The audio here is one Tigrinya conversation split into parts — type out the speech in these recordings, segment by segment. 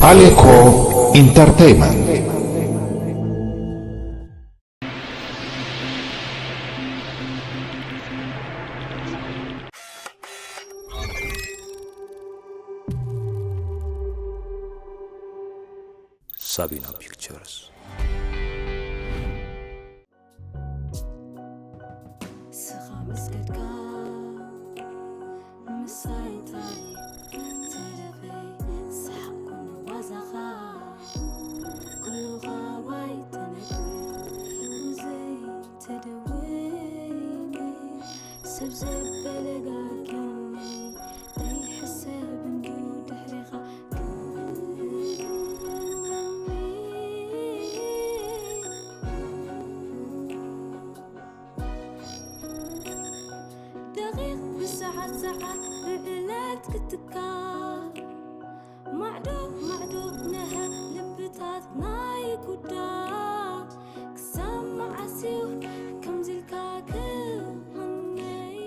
ፓሌኮ ኢንተርቴይመንት። ሳቢና ፒክቸርስ። ንስኻ ምስ ከድካ ምሳይ እንታይ ተረፈይ? ሰሓቕኩን ዋዛኻ ኩሉ ኻባይ ተነግሪ፣ ብዘይተደወለ ሰብ ዘበለ ጋግኒ ዘይሕሰብ እንድዩ ድሕሪኻ። ደቂቕ ብሰዓት ሰዓት ብዕለት ክትካ ማዕዶ ማዕዶ ነሀ ልብታት ናይ ጉዳ ክሳብ መዓስ እዩ ከምዚ ኢልካ ክኾነይ?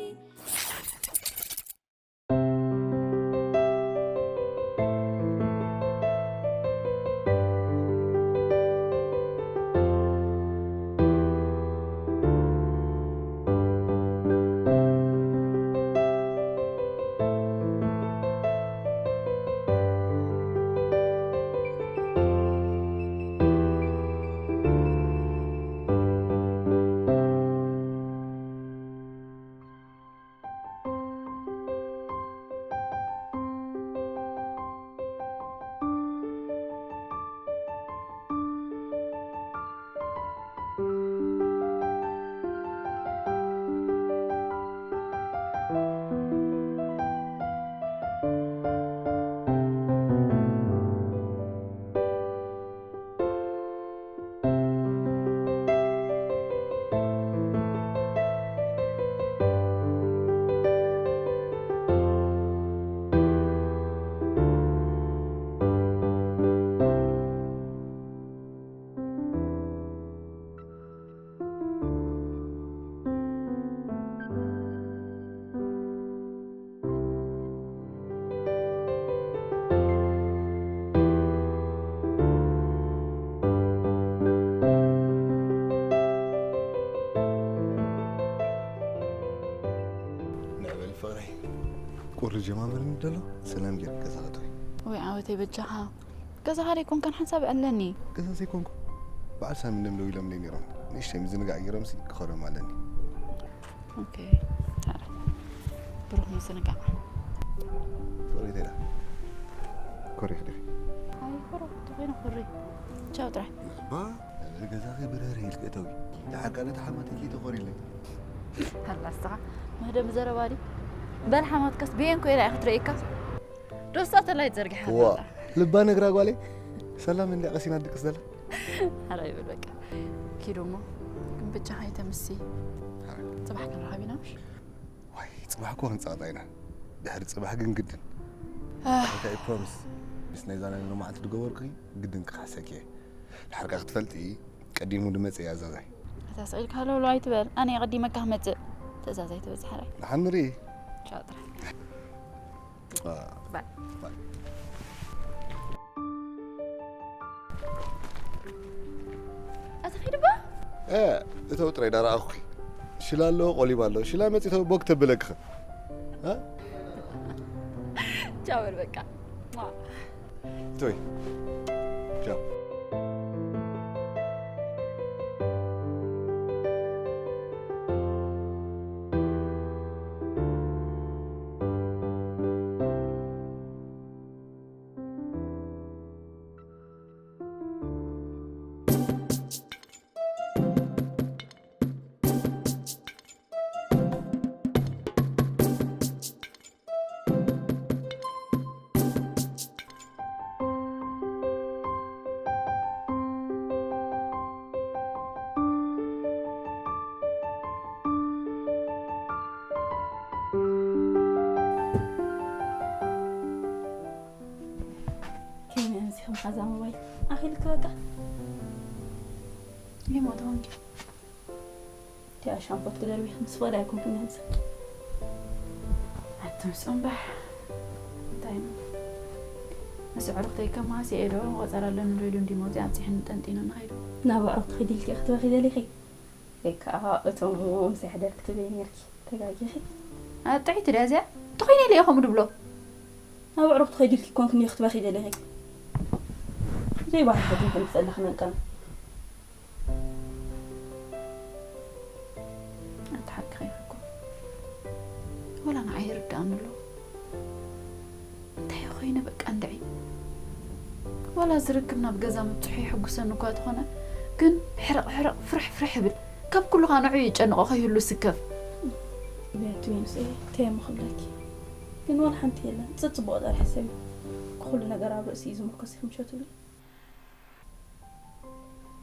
ንዕበል ፍቕረይ። ቁሪ ጀማምርኒ ደሎ ሰላም ጌርክ ገዛኻ እቶይ። ወይ ዓወተይ በጃኻ። ገዛኻ ደይኮንካን ሓንሳብ ኣለኒ። ገዛ ዘይኮንኩ በዓል ሳሚ እንደም ደው ኢሎምለይ ነይሮም። ንእሽተይ ምዝንጋዕ ገይሮምሲ ክኸዶም ኣለኒ። ኦኬ። ብሩኽ ምዝንጋዕ። ፍቕረይ ተይዳ። ኮሪኽ ዲኺ? ኣይኮረኹ፣ ተኾይነ ኮሪ። ቻው ጥራይ። እባ ገዛኺ ብረር ኢልክ እተዊ። ደሓር ካልእ ተሓማቲኪ ተኾሪለይ። ሃላ እስኻ መህደሚ ዘረባ ድዩ? በል ሓማትካስ ብየን ኮይና እያ ክትርእየካ። ዶ ሳተላይት ዘርጊሓ ዋ፣ ኣላ። ልባ ነግራ ጓለይ። ሰላም እንድያ ቀሲና ድቅስ ዘላ። ሓራይ በል በቃ። ኪዱ እሞ ግን ብቻ ከይተምሲ። ሓራይ። ጽባሕ ክንራኸብ ኢና ምሽ? ዋይ፣ ጽባሕ እኮ ክንጻወታ ኢና። ድሕሪ ጽባሕ ግን ግድን። ኣህ። እንታይ ፕሮሚስ? ምስ ናይ ዛናን ሎማዓንቲ ዝገበርኩ ግድን ክኸሕሰኪ እየ። ድሓርካ ክትፈልጢ ቀዲሙ ድመጽእ እየ ኣዛዛይ። ኣታ ስቕ ኢልካ ሃለውለው ኣይትበል። ኣነ እየ ቀዲመካ ክመጽእ። ትእዛዝ ኣይትበጽሕ ሓራይ። ንሓን ንርኢ። ቻው ጥራይ። አ፣ ባይ። ባይ። ኣታ ኺድ እባ። እ፣ እተው ጥራይ ዳረኣኹኺ። ሽላ ኣለዎ፣ ቆሊባ ኣለዎ። ሽላ መጺእ ተው ቦግ ተብለክኸ። እ? ቻው በል በቃ። ሟ። እተወይ። ቻው። ከመይ ኣምሲኹም ሓዛ ሞባይል? ኣኺልክ በቃ። ይሞት ሆንኪ። እቲኣ ሻምፖት ክደርቢ ምስ ፈዳ ኣይኮንኩን ሕዚ። ኣትምጽኡ እምበር። እንታይ ነው? ምስ ኣዕሩኽተይ ከማስ እየ ዶ ቆጸራ ኣለኒ ዶ ኢሉ እንዲ መውፅኢ ኣብፂሕኒ ጠንጢኑ ንኸይዱ። ናብ ኣዕሩኽቲ ኺዲ ኢልኪ ክትበኺ ደሊኺ? ወይ ከዓ እቶም ምሳይ ሕደር ክትብለይ ነርኪ። ተጋጊኺ። ኣጥዒቲ ድያ እዚኣ? እንተኾይነ ኢለ እየ ከምኡ ድብሎ። ናብ ኣዕሩኽቲ ኺዲ ኢልኪ ኮንክኒ ክትበኺ ደሊኺ? ዘይባህሪ ሓኪም ከም ትጸላ ክነንቀና። ኣንታ ሓቅኻ ኢኻ እኮ። ወላ ንዓይ ይርድኣኒ ኣሎ። እንታይ ኮይነ በቃ እንድዒ። ዋላ ዝርክብ ናብ ገዛ ምብጽሑ የሕጉሰኒ እኳ ተኾነ፣ ግን ሕርቕ ሕርቕ ፍርሕ ፍርሕ ይብል። ካብ ኩሉ ኸኣ ንዑ ይጨንቖ ከይህሉ ስከፍ። ብያቲ ወይንስ እንታይ እሞ ክብለኪ? ግን ዋላ ሓንቲ የለን። ጽጽቡቕ ጥራሕ ሕሰቢ። ኩሉ ነገር ኣብ ርእሲ እዩ ዝምርኮስ ኢኺ ምሸት ትብሊ።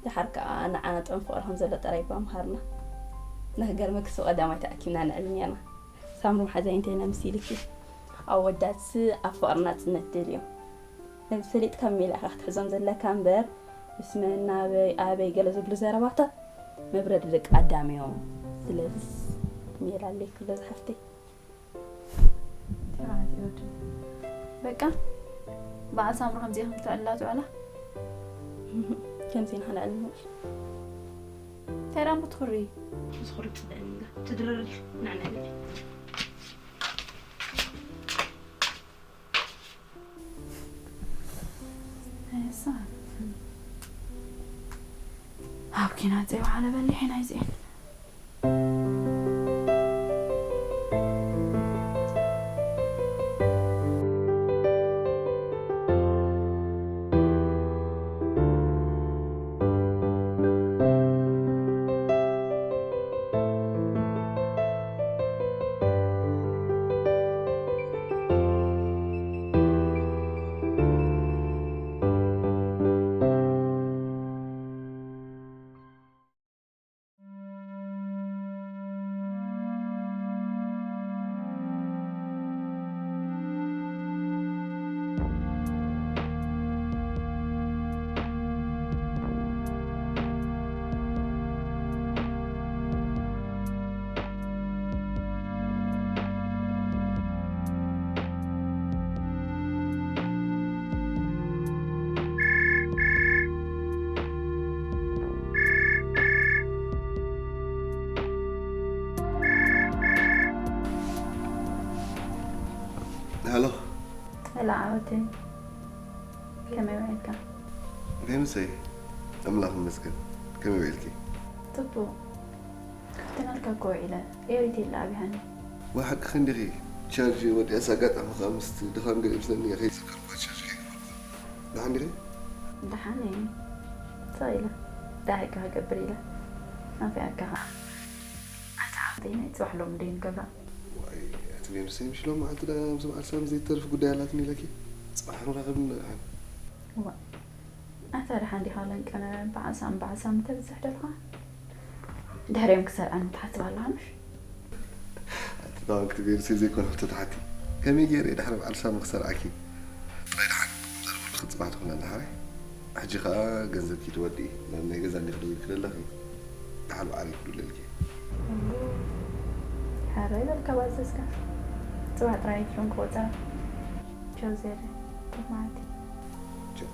ደሓር ከኣ ንዓና ጥዑም ፍቕሪ ከም ዘሎ ጥራይ እባ ምሃርና። ንኽገርመኪ፣ ስብ ቀዳማይ ተኣኪብና ነዕልል ኔርና። ሳምሪ መሓዛይ እንታይ ኢና መሲልኪ? ኣወዳትስ ኣብ ፍቕርና ጽነት ደልዮም። ነዚ ፈሊጥካ ሜላ ኢኻ ክትሕዞም ዘለካ እምበር፣ ምስ መን፣ ናበይ፣ ኣበይ ገለ ዝብሉ ዘረባታት መብረዲ ደቂ ኣዳም እዮም። ስለዚስ ሜላ ኣለኪ ዶ ዝሓፍተይ? ትብዓት ይወዱ። በቃ፣ በዓል ሳምሪ ከምዚ ኢኹም ትዕልላ ትውዕላ? ከምዚ ኢና ክንዕልል ንውዕል። እንታይ ደኣ እሞ ትኹሪ? ዝኹሪ ጽበየኒ ኢላ ትድረረልኪ፣ ንዕንዕልል። እሳ ኣብ ኪና ጸይዋ ዓለ በሊሕ ኢና ይዚኤን። ሃሎ። ሄሎ ዓወተይ፣ ከመይ ውዒልካ? ከይምሰይ፣ ኣምላኽ ይመስገን። ከመይ ውዒልኪ? ጽቡቕ። ክፍትነልካ እኮ ውዒለ። ኤሪት የለ ኣብያኒ። ወይ ሓቅኺ እንዲኺ። ቻርጅ ወዲኣስ ኣጋጣሚ ከኣ ምስቲ ድኻም ገለ ይመስለኒ እየ ከይሰከርኩ ቻርጅ ከይገበርኩ። ደሓን ዲኺ? ደሓን እየ። ስቕ ኢለ። ደሃይካ ክገብር ኢለ። ናፊቐካ ከኣ። ኣታ ዓወተይ ናይ ጽባሕ ሎሚ ደይ ንገብራ። ዋይ፣ ኣቲ ቤንሰይ፣ ምሽ ሎም መዓልቲ ዳ ምስ በዓል ሳሚ ዘይተርፍ ጉዳይ ኣላትኒ ኢለኪ? ጽባሕ ንራኸብ ንደሓን። እዋ፣ ኣታ ደሓን ዲኻ ለንቀነ በዓል ሳሚ፣ በዓል ሳሚ ተብዝሕ ደልኻ? ድሕሪኦም ክሰርዐኒ ትሓስብ ኣለኻ ምሽ? ኣቲ ታዋክቲ ቤንሰይ ዘይኮነ ሕቶ ተሓቲ። ከመይ ገይረ እየ ድሕሪ በዓል ሳሚ ክሰርዓኪ? ጥራይ ደሓን፣ ዘርበልኩ ጽባሕ ትኹን ኣላ ሓራይ። ሕጂ ኸኣ ገንዘብኪ ትወድኢ፣ ናብ ናይ ገዛ እንዲኺ ደዊልኪ ዘለኺ፣ ደሓን በዓል ይኹንልልኪ። ሕራይ በልካ ባዘዝካ። ጽባሕ ጥራይ እየ ፎን ክቆጽራ። ቻው ዜሪ፣ ጉድ ናይት። ቻው።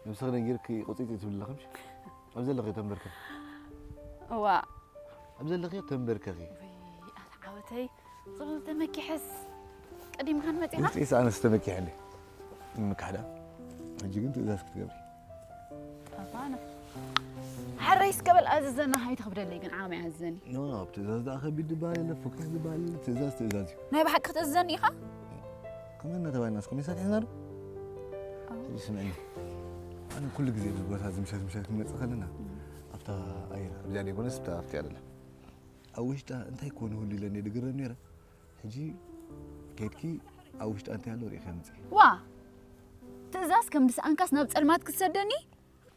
ነብስኺ ነጊርኪ ቁጺጽ ትብሊ ኣለኺ ምሽ? ኣብ ዘለኽዮ ተንበርከኺ። እዋ ኣብ ዘለኽዮ ተንበርከኺ። ኣታ ዓወተይ ጽቡቅ ተመኪሐስ ቀዲምካን መጺኻ። ምጽኢስ ኣነስ ተመኪሐ እንዴ? ምካሕዳ። ሕጂ ግን ትእዛዝ ክትገብሪ። ኣባና ሓረይ እስከ በል ኣዘዘና። ሃይ ትኽብደለይ ግን ዓመ ኣዘዘኒ። ኖ ኣብ ትእዛዝ ደኣ ከቢድ ዝበሃል የለ፣ ፍኩስ ዝበሃል የለ፣ ትእዛዝ ትእዛዝ እዩ። ናይ ብሓቂ ክትእዘዘኒ ኢኻ? ከመይ እናተባልና እስኩም ይሳት ሒዝና ዶ? ሕጂ ስምዕኒ። ኣነ ኩሉ ግዜ ኣብዚ ቦታ እዚ ምሸት ምሸት ክንመጽእ ከለና ኣብታ ኣየር ኣብዚኣ ደይኮነስ ኣብታ ኣብቲ ኣለና ኣብ ውሽጣ እንታይ ኮን ይህሉ ኢለ እየ ድግረም ነይረ። ሕጂ ከይድኪ ኣብ ውሽጣ እንታይ ኣሎ ርኢኺ ምጺ። ዋ ትእዛዝ ከም ድስኣንካስ ናብ ጸልማት ክትሰደኒ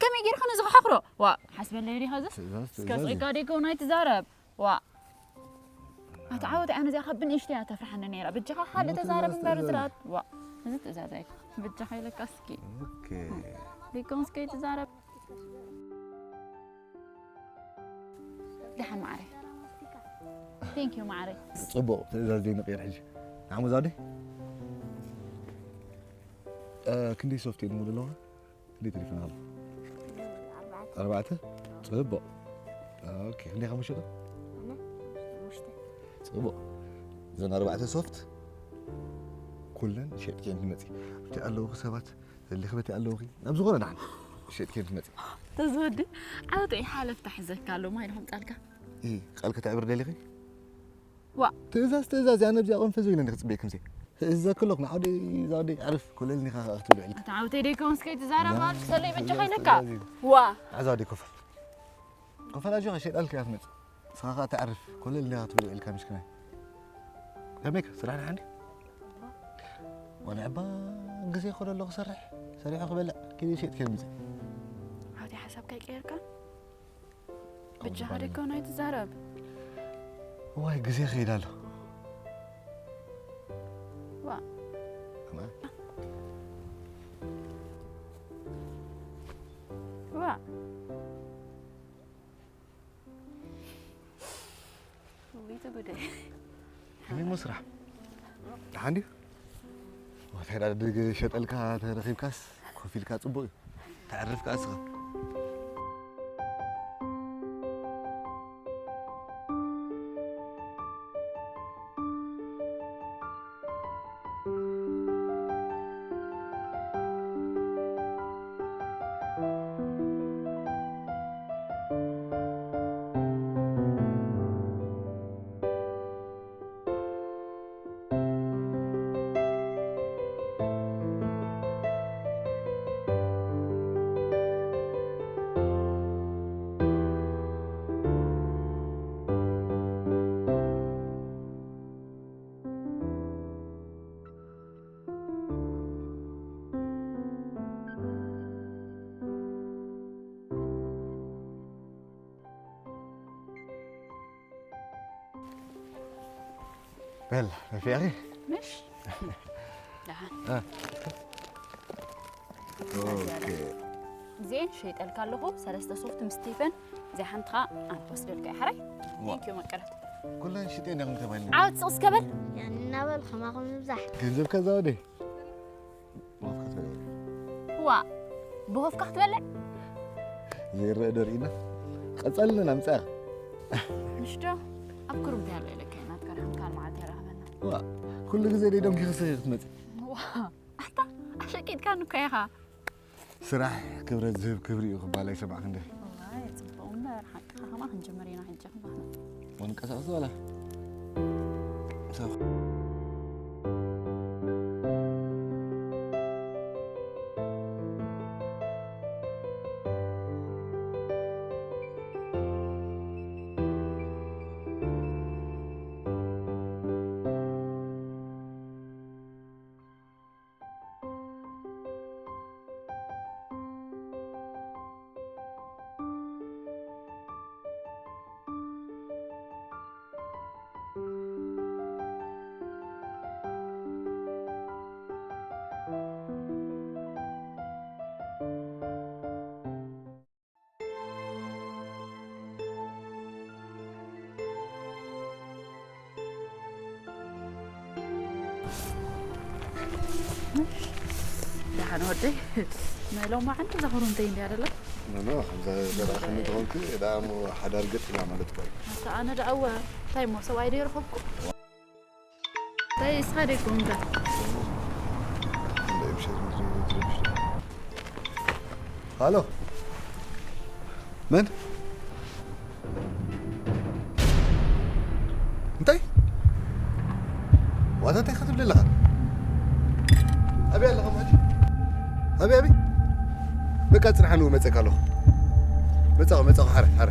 ከመይ ጌርካ ነዚ ክሓኽሮ? ዋ ሓስበለይ ዲኻ ዝስ ትእዛዝ እስከ ትእዛዝ እዩ። ስቂካ ደይኮ ናይ ትዛረብ ዋ ኣታ ዓወት ኣነ እዚኣ ካብ ብንእሽተይ እያ ተፍርሓኒ ነይራ። ብጃኻ ካልእ እሞ ተዛረብ ትእዛዝ እምበር ትእዛዝ። ዝራት ዋ እዚ ትእዛዝ ኣይኮ ብጃኻ ኢለካ እስኪ ኦኬ። ደይኮን እስከ ትዛረብ። ደሓን ማዕረ thank you ማዕረ ጽቡቕ ትእዛዝ ዘይንቕየር ሕጂ። ንዓሞ ዛዲ ክንደይ ሶፍት እዩ ንሙሉ ኣለዋ? ክንደይ ተሪፍና ኣሎ? ኣርባዕተ። ጽቡቕ። ኦኬ ክንደይ ከመሸጠ? ጽቡቕ። እዘን ኣርባዕተ ሶፍት ኩለን ሸጥክየን ትመጺ። ኣብቲ ኣለውኺ ሰባት ዘሊኺ በቲ ኣለውኺ ናብ ዝኾነ ደሓን ሸጥክየን ትመጺ። ተዝወዲ ዓወት ሓለፍታ ሕዘካ ኣሎ ማይ ድኹም ጣልካ እ ቃል ከተዕብር ደሊኺ? ዋ ትእዛዝ ትእዛዝ እያ ነብዚኣ ቆንፈ ዘይለ እንዲ ክጽበይ ክምዚ ትእዘ ክሎክ ንዓዲ ዛዲ ዕርፍ ኩለል ኒኻ ክትብሉ ዕልክ ኣታ ዓወተይ ደይኮንስ ከይትዛረብ ያ። ኣልክ ሰለይ በጃኻ ኢለካ ትእዛዝ እዩ። ዋ ዓዛዲ ኮፈል ኮፈል ኣጆኻ ሸጣልክ እያ ትመጽእ ንስኻ ከዓ ተዕርፍ ኩለል ኒኻ ክትብሉ ዕልካ ምሽክናይ ከመይካ ስራሕ ንሓንዲ ወንዕባ ግዜ ይኸዶ ኣሎ ክሰርሕ ሰሪሑ ክበልዕ ኪዲ ሸጥ ከይምጽእ ዓወተይ ሓሳብካ ይቀየርካ በጃኻ ደይኮን ኣይትዛረብ ዋይ ግዜ ይኸይድ ኣሎ ዋ ከማ ዋ ውይቱ ጉደይ ከመይ እሞ ስራሕ ደሓን ድዩ ወታይዳ ድግ ሸጠልካ ተረኺብካስ ኮፍ ኢልካ ጽቡቅ እዩ ተዕርፍ ከዓ እስኻ በል ነፊዕኺ ምሽ ደሓን ኦኬ እዚኤን ሸይጠልካ ኣለኹ ሰለስተ ሶፍት ምስ ቴፈን እዚኣ ሓንቲ ከዓ ኣነ ክወስደልካ እየ ሓራይ ቴንኪዩ መቀረት ኩለን ሽጤ እንዲኹም ተባልና ዓወት ስቕ እስከበል ያንናበል ከማኹም ንብዛሕ ገንዘብ ከዛ ወደ ዋ ብሆፍካ ክትበልዕ ዘይረአ ደርኢና ቀጻልና ናምጻ ምሽዶ ኣብ ክሩምታ ያለ ኢለካ ናትካ ርሕምካ መዓልቲ ይረኽበና ዋ ኩሉ ግዜ ደይ ዶንኪ ክስኺ ክትመጽእ ዋ ኣታ ኣሸቂጥካ ንኳ ኢኻ ስራሕ ክብረት ዝህብ ክብሪ እዩ ክባል ኣይሰማዕክ እንደ ዋይ ጽቡቕ እምበር ሓቅኻ ከማ ክንጅምር ኢና ሕጂ ክባና ወንቀሳቀስ ዋላ ደሓን ወደይ። ናይ ሎማዓንቲ እዛ ሁሩምተይ እንድያ ደላ? ኖ፣ ኖ፣ ከምዛ ዘራእኽኒ ተኾንኪ፣ ደኣ እሞ ሓዳር ገጢማ ማለት እኮ እዩ። ኣታ ኣነ ደኣ እወ፣ እንታይ እሞ ሰብኣይ ዶ ይረኸብኩ? እንታይ እስኻ ደይ ኮንካ? ሃሎ፣ መን? እንታይ? ዋዛ እንታይ ክትብል ኣለኻ? ኣበይ ኣለኻ ማለት? ኣበይ፣ ኣበይ? በቃ ጽንሓ፣ ንው መጸካ ኣለኹ። መጻኹ፣ መጻኹ፣ ሓረ፣ ሓረ።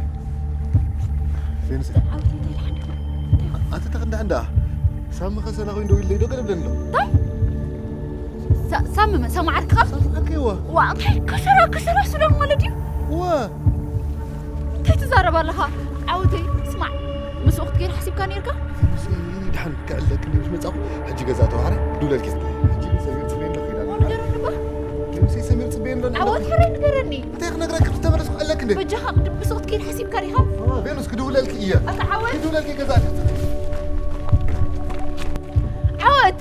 ፌንስ። ኣቲ ተኽንዳ እንዳ ሳሚ ኸሰላ ኮይኑ ደው ኢለይ ዶ ገለ ብለኒ ኣሎ? እንታይ? ሳ-፣ ሳሚ መን? ሳሚ ዓርክኻ? ሳሚ ዓርከይ፣ እወ። ዋ፣ እንታይ ከሰራ፣ ከሰራ ሱዳን ማለት እዩ? እወ። እንታይ ትዛረብ ኣለኻ? ዓወተይ፣ ስማዕ፣ ምስኡ ክትከይድ ሓሲብካ ነይርካ? ፌንስ፣ ድሓን ክዕለክ እንዲ ምስ መጻኹ፣ ሕጂ ገዛ ተዋህረ፣ ክድውለልኪ። ሕጂ ግን ሰሚር ጽበይ ኣሎ፣ ከይዳ። ዋ፣ ንገረኒ እባ። ፌንስ፣ ሰሚር ጽበይ ኣሎ፣ ዓወት፣ ሕራይ ንገረኒ። እንታይ ክነግረኪ፣ ተመለስኩ ኣለክ እንዴ? በጃኻ ቅድም ብስቕ ክትከይድ ሓሲብካ ዲኻ? አ፣ ቬኑስ ክድውለልኪ እየ። ኣታ ዓወት። ክድውለልኪ ገዛ። ዓወት።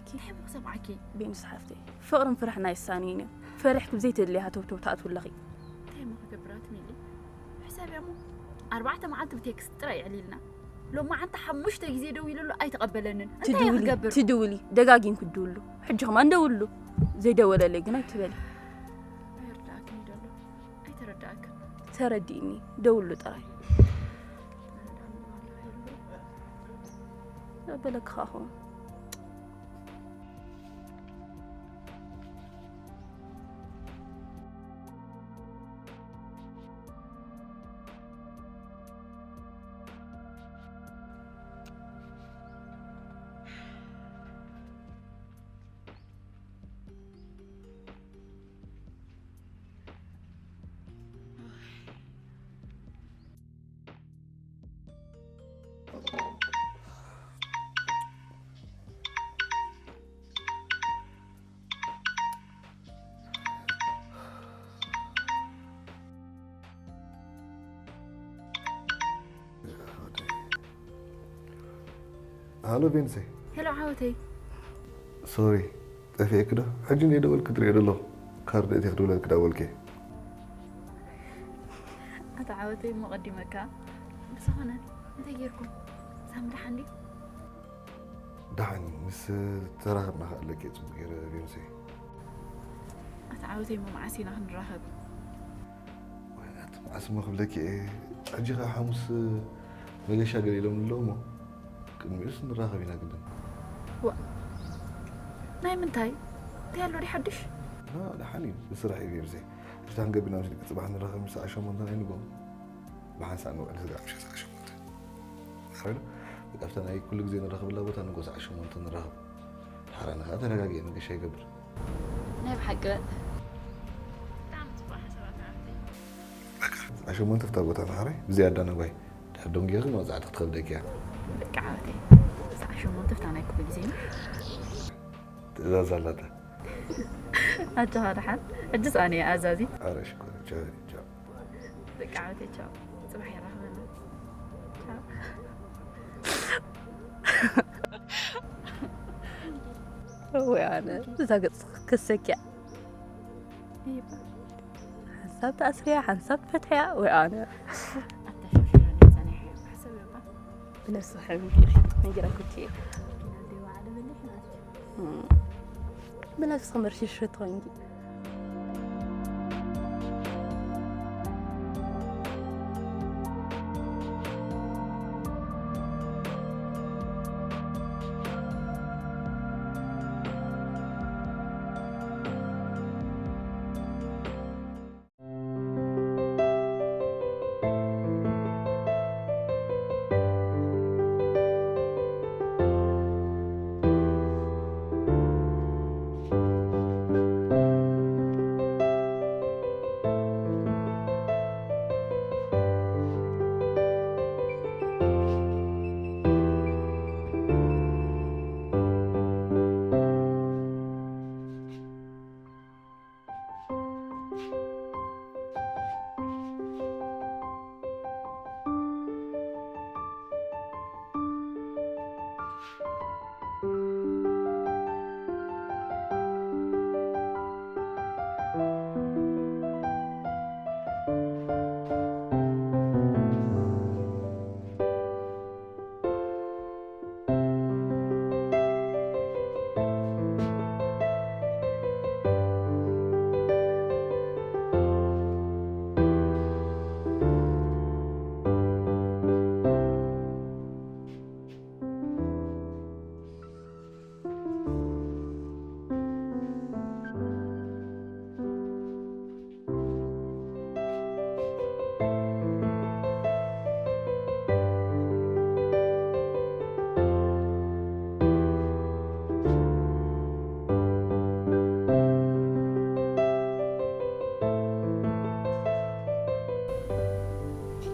እንታይ እሞ ክሰምዓኪ? ቤንስ ሓፍተይ፣ ፍቕርን ፍርሕን ኣይሳነዩን እዮም። ፈሪሕኪ ብዘይተድልያ ሃተውተው ትኣትዊ ኣለኺ። እንታይ እሞ ክገብር ኣትሚሊ? ሕሰብያ እሞ፣ ኣርባዕተ መዓልቲ ብቴክስት ጥራይ የዕሊልና። ሎማዓንቲ ሓሙሽተ ግዜ ደዊለሉ ኣይተቐበለንን። እንታይ እየ ትድውሊ፣ ክገብር? ትድውሊ፣ ደጋጊምኪ ትድውሉ። ሕጂ ከማን ደውሉ። ዘይደወለለይ ግን ኣይትበሊ። ኣይርዳእክን እዩ ደሎ። ኣይተረዳእክን። ተረዲእኒ፣ ደውሉ ጥራይ። ዘበለኪ ከኣ ኸውን። ሃሎ ቬንሰይ። ሄሎ ዓወተይ። ሶሪ፣ ጠፊኤኪ ዶ? ሕጂ እንደ ደወልክ ትሪኦ ዘለኹ። ካርድ እትየ ክድውለልክ ዳወልክ። ኣታ ዓወተይ እሞ ቀዲመካ። ብዝኾነ፣ እንታይ ጌርኩም? ሳሚ ደሓን ድዩ? ደሓን እዩ። ምስ ተራኸብና ከኣ ኣለኪ ጽቡቅ ገይረ ቬንሰይ። ኣታ ዓወተይ እሞ መዓስ ኢና ክንራኸብ? ወይ ኣቲ መዓስ እሞ ክብለኪ እየ። ሕጂ ከኣ ሓሙስ መገሻ ገለ ኢሎም ኣለዉ እሞ ቅድሚኡስ ንራኸብ ኢና ግድን። ዋ፣ ናይ ምንታይ? እንታይ ኣሎ ድዩ ሓድሽ? ና፣ ደሓን እዩ። ብስራሕ እዩ ቬንሰይ። ሕጂ ክንገቢ ኢና ምስ ደቂ ጽባሕ ንራኸብ ምስ ሰዓት ሸሞንተ ናይ ንግሆ። ብሓንሳእ ንውዕል ስጋዕ ምሸት ሰዓት ሸሞንተ። ሓራይ ዶ? በቃ ኣብታ ናይ ኩሉ ግዜ ንራኸበላ ቦታ ንግሆ ሰዓት ሸሞንተ ንራኸብ። ሓራይ ንኸኣ ተረጋጊኤ መገሻ ይገብር። ናይ ብሓቂ በል። ብጣዕሚ ጽቡቕ ሓሳባት ዓርከይ። በቃ ሰዓት ሸሞንተ ኣብታ ቦታ ንሓራይ ብዘይ ኣዳናጓይ። ድሕሪ ደንጊኺ መቕጻዕቲ ክትኸብደኪ እያ። በቃ ዓርከይ። ሰዓት ሸሞንተ ኣብታ ናይ ኩሉ ግዜ። ትእዛዝ ኣላታ። ኣጆኻ ደሓን። ሕጅስ ኣነ እየ ኣዛዚት። ኣረ ሽኮር፣ ቻው፣ ቻው። በቃ ዓርከይ ቻው። ጽባሕ የራኽበና። ቻው። ወይ ኣነ፣ እዛ ገጽ ክሰኪያ። ይባ። ሓንሳብ ተኣስርያ፣ ሓንሳብ ትፈትሕያ፣ ወይ ኣነ። ኣታ ሸርሽረኒ ጸኒሐ፣ ሕሰብ እባ። ብነብስኺ ሓሚምኪ ኢኺ፣ ነጊረኩኪ እየ። ኪና ደይ ወዓለ በሊሕ ናት። እም። ብነብስኺ መርሺ ሽቶ እንጂ።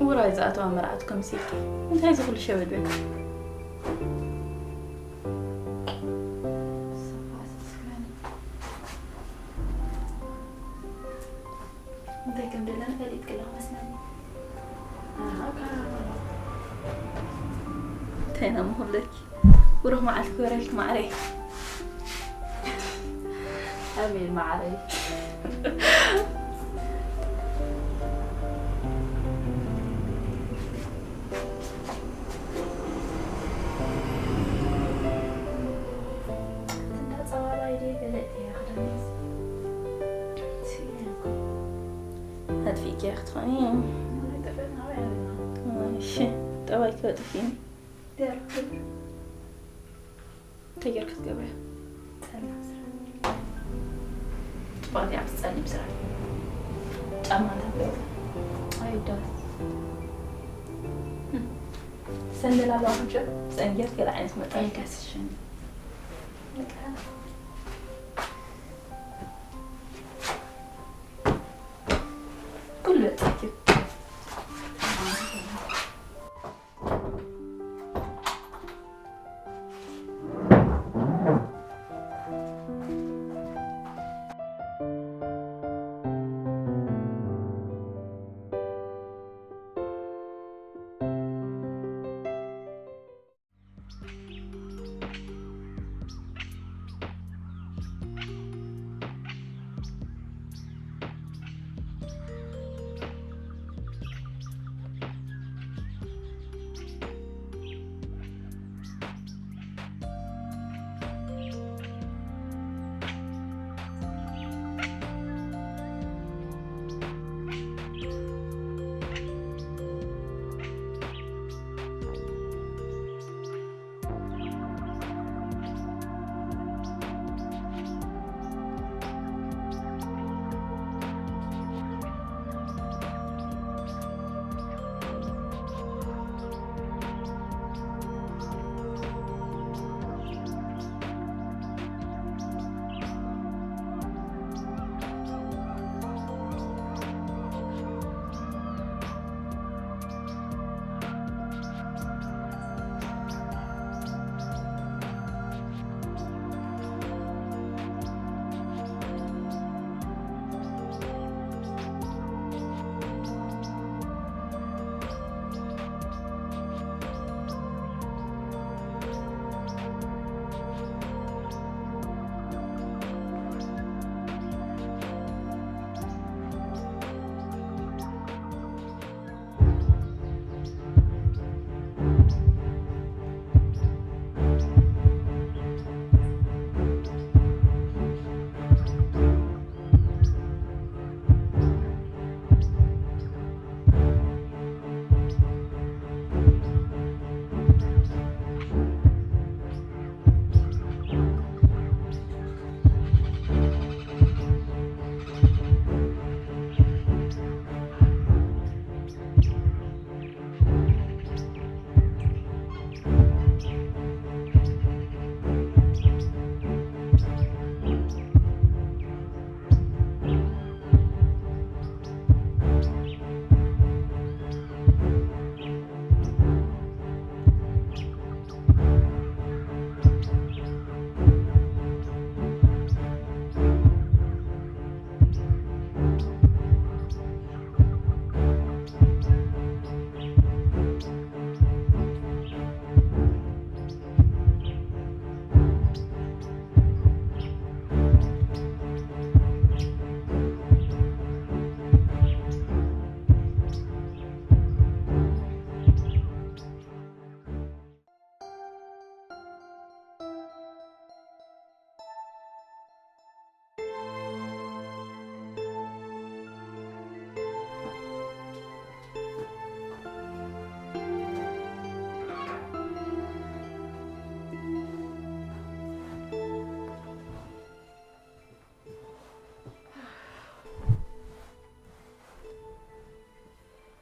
ውራይ ዝኣተዋ መርዓት ከምሲ ኢልኪ እንታይ እዚ ኩሉ ሸበድበድ? እንታይ ከም ደለና ፈሊጥኪ ኣለኺ መስለኒ። እንታይ ኢና ምኹለኪ? ብሩኽ መዓልቲ ክበረልኪ ማዕረይ። ኣሜን መዓረይ። እንዳ ጸባባይ ድየ ገለ እየ ክደንስ። ስኢነ እኮ። ኣጥፊእኪ ክትኾኒ። ናይ ጥፍእና ወይ ኣለና? እሺ፣ ጠባይ ከጥፊኒ። ደርኩ። እንታይ ጌርካ ትገብርያ? ጸላም ስራሕ። ጽቡቕ እያ፣ ምስ ጸሊም ስራሕ። ጫማ እንታይ ትገብር? ኣይዳስ። ሰንደል ኣለዋ ኣፍንጫ? ሰንደል ገለ ዓይነት መጠን። ኣይዳስ፣ እሺ። በቃ። ኩሉ በጻሕኪ።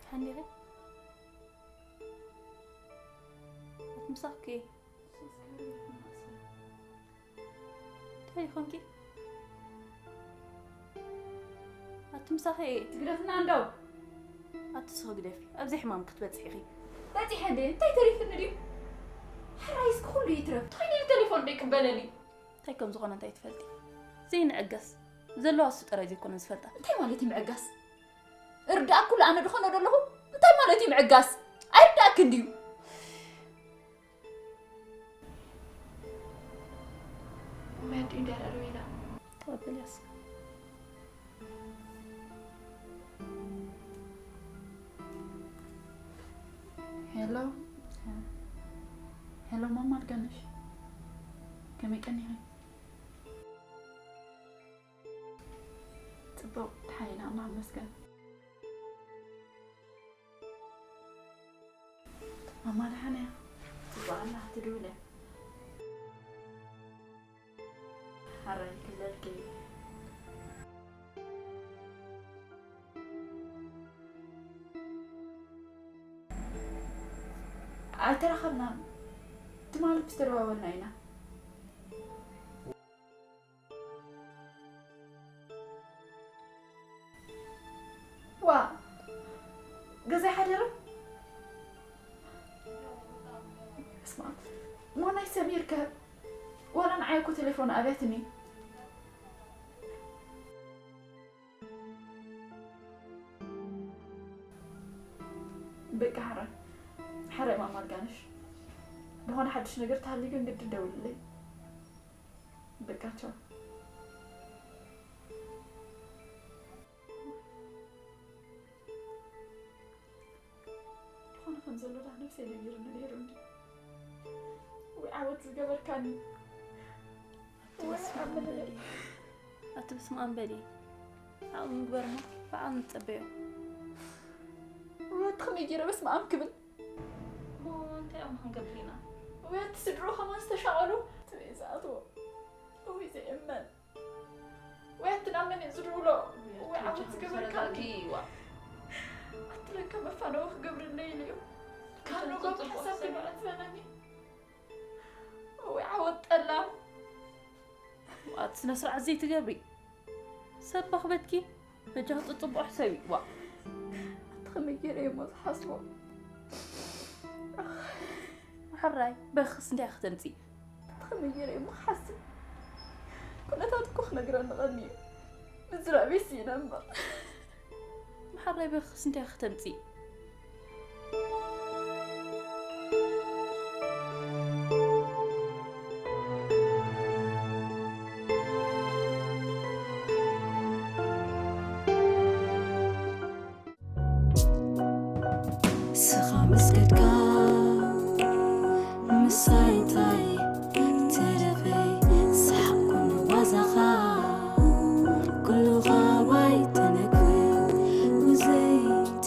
ሃኒኺ? ኣትምሳኺ? እንታይ ይኾንኪ? ኣትምሳኺ? ትግደፍና እንዶ? ኣቲ ስኺ ግደፊ። ኣብዚ ሕማም ክትበጽሒ ኢኺ። በጺሐ እንደ እንታይ ተሪፍኒ ድዩ? ሕራይ እስኪ ኩሉ ይትረፍ። ተኾይነ ቴሌፎን ደይቅበለኒ። እንታይ ከም ዝኾነ እንታይ ትፈልጢ? ዘይንዕገስ። ዘለዋ እሱ ጥራይ ዘይኮነ ዝፈልጣ። እንታይ ማለት እዩ ምዕጋስ? እርዳእኩ ኣነ ድኾነ ደለኹ? እንታይ ማለት እዩ ምዕጋስ? ኣይርዳእክን ድዩ? መዲ እንዲያ ዳርቤላ። ኣበልያስ። ሄሎ። ሄሎ፣ ማማ ኣልጋነሽ። ከመይ ቀኒኺ? ጽቡቕ፣ ደሓን ኢና፣ ኣምላኽ ይመስገን። ማማ ደሓን እያ? ጽቡቕ ኣላ፣ ትድውል እያ። ሓራይ ክለልኪ። ኣይተራኸብናን። ትማሊ ዝተደዋወልና ኢና። ዋ፣ ገዛ ሓደረ? እስማ፣ ሞናይ ሰሚር ከ? ዋላ ንዓይ እኮ ቴሌፎን ኣብያትኒ። በቃ ሓራይ፣ ሓራይ ማማ ኣልጋነሽ። ብኾነ ሓድሽ ነገር ተሃልዩ ግን ግድን ደውልለይ። በቃ ቻው። ዝኾነ ከም ዘሎ ዳ ነብሰይ ነጊሩኒ ነይሩ እንዲ። ወይ ዓወት ዝገበርካኒ። ኣቲ ወይ በስመ ኣብ ኣብ በሊ። ኣቲ በስመ ኣብ በሊ። ኣብኡ ምግበር እሞ ብዓል ንጸበዮ። ወይ ኣቲ ከመይ ገይረ በስመ ኣብ ክብል? እሞ እንታይ እዮም ክንገብር ኢና? ወይ ኣቲ ስድሮ ከማን ዝተሻቐሉ። ትበይ ዝኣትዎ። ወይ ዘየመን። ወይ ኣቲ ናብ መን እየ ዝድውሎ? ወይ ዓወት ዝገበርካ? ተረጋጊ፣ ዋ። ኣቲ ለካ መፋነዊ ክገብርለይ ኢሉ እዩ። ካብ ካልእ ንጎም ጽቡቕ ሓሳብ ሰማዕ። ክመለስ በለኒ። ወይ ዓወት ጠላም። ኣቲ ስነ ስርዓት ዘይትገብሪ። ሰብ በኽበትኪ በጃኺ ጽቡቕ ሕሰቢ። ዋ። ኣቲ ከመይ ገይረ እየ እሞ ዝሓስቦ? ሕራይ በኽስ እንታይ ከተምጺ? ከመይ ገይረ እሞ ክሓስብ? ኩነታት እኮ ክነግረኒ ቀንዩ። ምዝራብ ስኢነ እምበር። ምሓራይ በኽስ እንታይ ከተምጺ? ንስኻ ምስ ከድካ ምሳይ እንታይ ተረፈይ? ሰሓቕኩን ዋዛኻ ኩሉ ኻባይ ተነግር፣ ውዘይ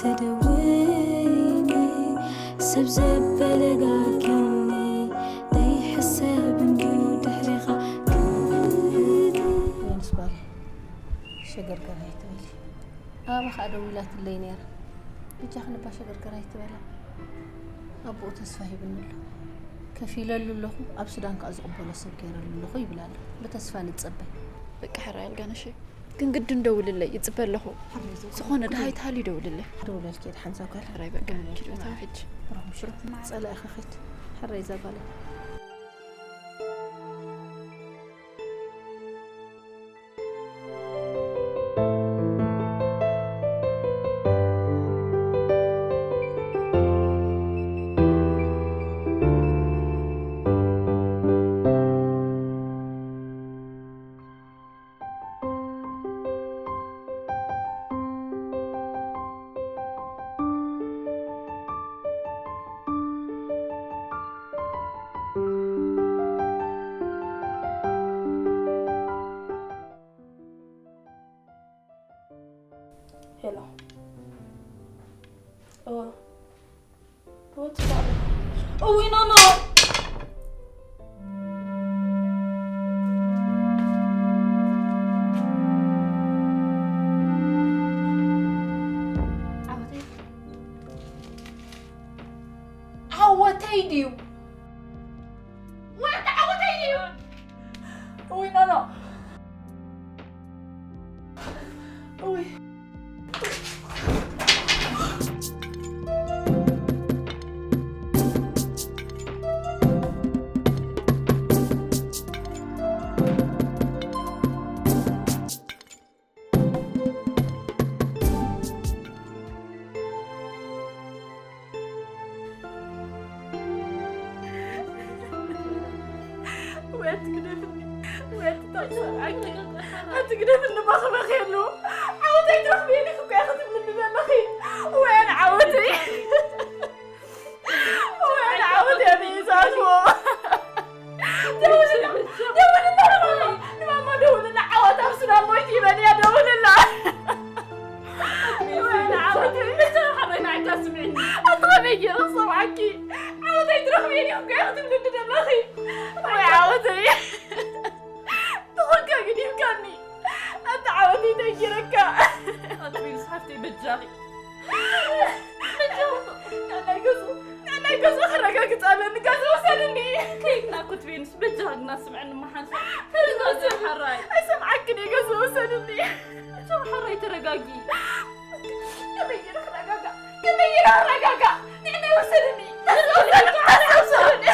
ተደወይኒ ሰብ ዘበለጋግኒ ዘይሕሰብ እንድዩ ድሕሬኻ ክምልድ። ዮንስ ጓል ሸገርገር ኣይትበሊ። ኣባኻ ደዊላትለይ ነይራ። በጃኺ ነባ ሸገርገር ኣይትበላ። ኣቦኡ ተስፋ ሂብኒ ኣሎ። ከፊለሉ ኣለኹ፣ ኣብ ሱዳን ከኣ ዝቕበሎ ሰብ ገይረሉ ኣለኹ ይብል ኣሎ። ብተስፋ ንጸበ። በቃ ሕራይ ኣልጋነሸ። ግን ግድን ደውልለይ፣ ይጽበ ኣለኹ። ሕራይ ዘውዕል ዝኾነ ኩሉ ደሃይ ተሃልዩ ደውልለይ። ደውለልኪ እየ፣ ሓንሳብ ጋል። ሕራይ በቃ፣ ደውለልኪ ኪድ እየ። እታ ሕጂ። ብሩኽ ምሽት። ጸላኢኺ ኺድ። ሕራይ እዛ ጓለይ። ሄሎ። እወ። እወ፣ ትዛረብ። እውይ፣ ኖ፣ ኖ። ዓወተይ። ዓወተይ ድዩ? ወላ ዓወተይ ድዩ? እውይ፣ ኖ፣ ኖ። እውይ። ግደፍ እንባ ክበኽየሉ። ዓወተይ ትረኽብየኒ እኮ ኢኺ ትብልኒ ዘለኺ። ወይ ኣነ ዓወተይ። ወይ ኣነ ዓወተይ ኣበይ ዝኣትዎ። ደውልላ፣ ደውልላ ንማማ፣ ንማማ ደውልላ። ዓወት ኣብ ሱዳን ሞይት ይበልያ፣ ደውልላ። ወይ ኣነ ዓወተይ። ሓረይ ንዓይ ታስምዕኒ። ኣቲ ከመይ ገይረ ክሰምዓኪ? ዓወተይ ትረኽብየኒ እኮ ኢኺ ትብልኒ ዘለኺ። ወይ ዓወተይ። ተኾንካ ገዲፍካኒ። ኣቲ ዓወተይ እንታይ ገይረካ? ኣቲ ቢልስ ሓፍተይ በጃኺ። በጃኺ። ንዕናይ ገዝኡ፣ ንዕናይ ገዝኡ ከረጋግጽ ኣለኒ። ገዝኡ ውሰድኒ። ከይድና ኩት ቢልስ በጃኺ ግና ስምዕኒ መሓንሳ። ተረጋጊ ሓራይ። ኣይሰምዓክን እየ፣ ገዝኡ ውሰድኒ። በጃኺ ሓራይ ተረጋጊ። ከመይ ገይረ ክረጋጋእ? ከመይ ገይረ ክረጋጋእ? ንዕናይ ውሰድኒ። ገዝኡ ውሰድኒ። ገዝኡ ውሰድኒ።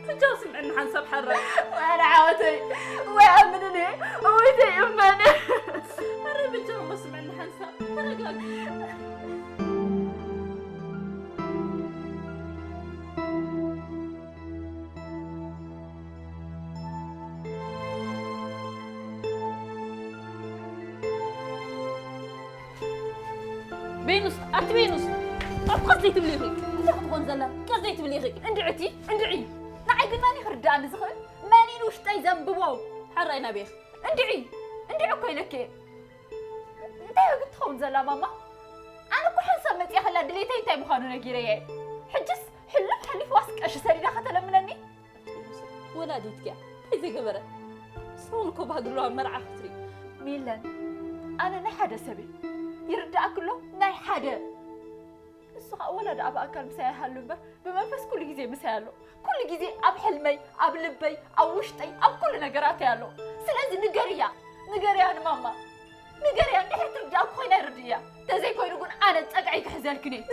ሕጂ ስምዕኒ ሓንሳብ ሓራይ። ወይ ኣነ ዓወተይ፣ ወይ ኣምንኒ፣ እወይተይ እመን። ኣረ ብቻ እሞ ስምዕኒ ሓንሳብ፣ ተረጋጊ። ቬኑስ፣ ኣቲ ቬኑስ፣ ኣብ ቀስ ዘይትብሊ ኢኺ። እንታይ ክትኾን ዘላ? ቀስ ዘይትብሊ ኢኺ። እንድዒ እቲ፣ እንድዒ። ንዓይ ግን መን እዩ ክርድኣኒ ዝኽእል? መን እዩ ንውሽጠይ ዘንብቦ? ሕራይ ናበይ ኢኺ? እንድዒ፣ እንድዒ እኮ ኢለኪ እየ። እንታይ ግን ትኸውን ዘላ ማማ? ኣነ እኮ ሓንሳብ መፂኣ ከላ ድሌተይ እንታይ ምዃኑ ነጊረያ እየ። ሕጅስ ሕሉፍ ሓሊፍዋስ ቀሺ ሰዲዳ ከተለምነኒ? ወላዲትኪ እያ። እንታይ ዘይገበረ? ሰውን እኮ ባህግሉ ኣብ መርዓ ክትርኢ። ሚለን፣ ኣነ ናይ ሓደ ሰብ እየ። ይርድኣክሎ ናይ ሓደ። ንሱ ኸኣ ወላ ደኣ ብኣካል ምሳይ ኣይሃሉ እምበር፣ ብመንፈስ ኩሉ ግዜ ምሳይ ኣሎ። ኩሉ ግዜ ኣብ ሕልመይ፣ ኣብ ልበይ፣ ኣብ ውሽጠይ፣ ኣብ ኩሉ ነገራተይ ኣሎ። ስለዚ ንገርያ፣ ንገርያ ንማማ። ንገርያ፣ እንድሕር ትርድኣኪ ኮይና ይርድእያ። ተዘይኮይኑ ግን ኣነ ጸግዐይ ክሕዘልክን እየ።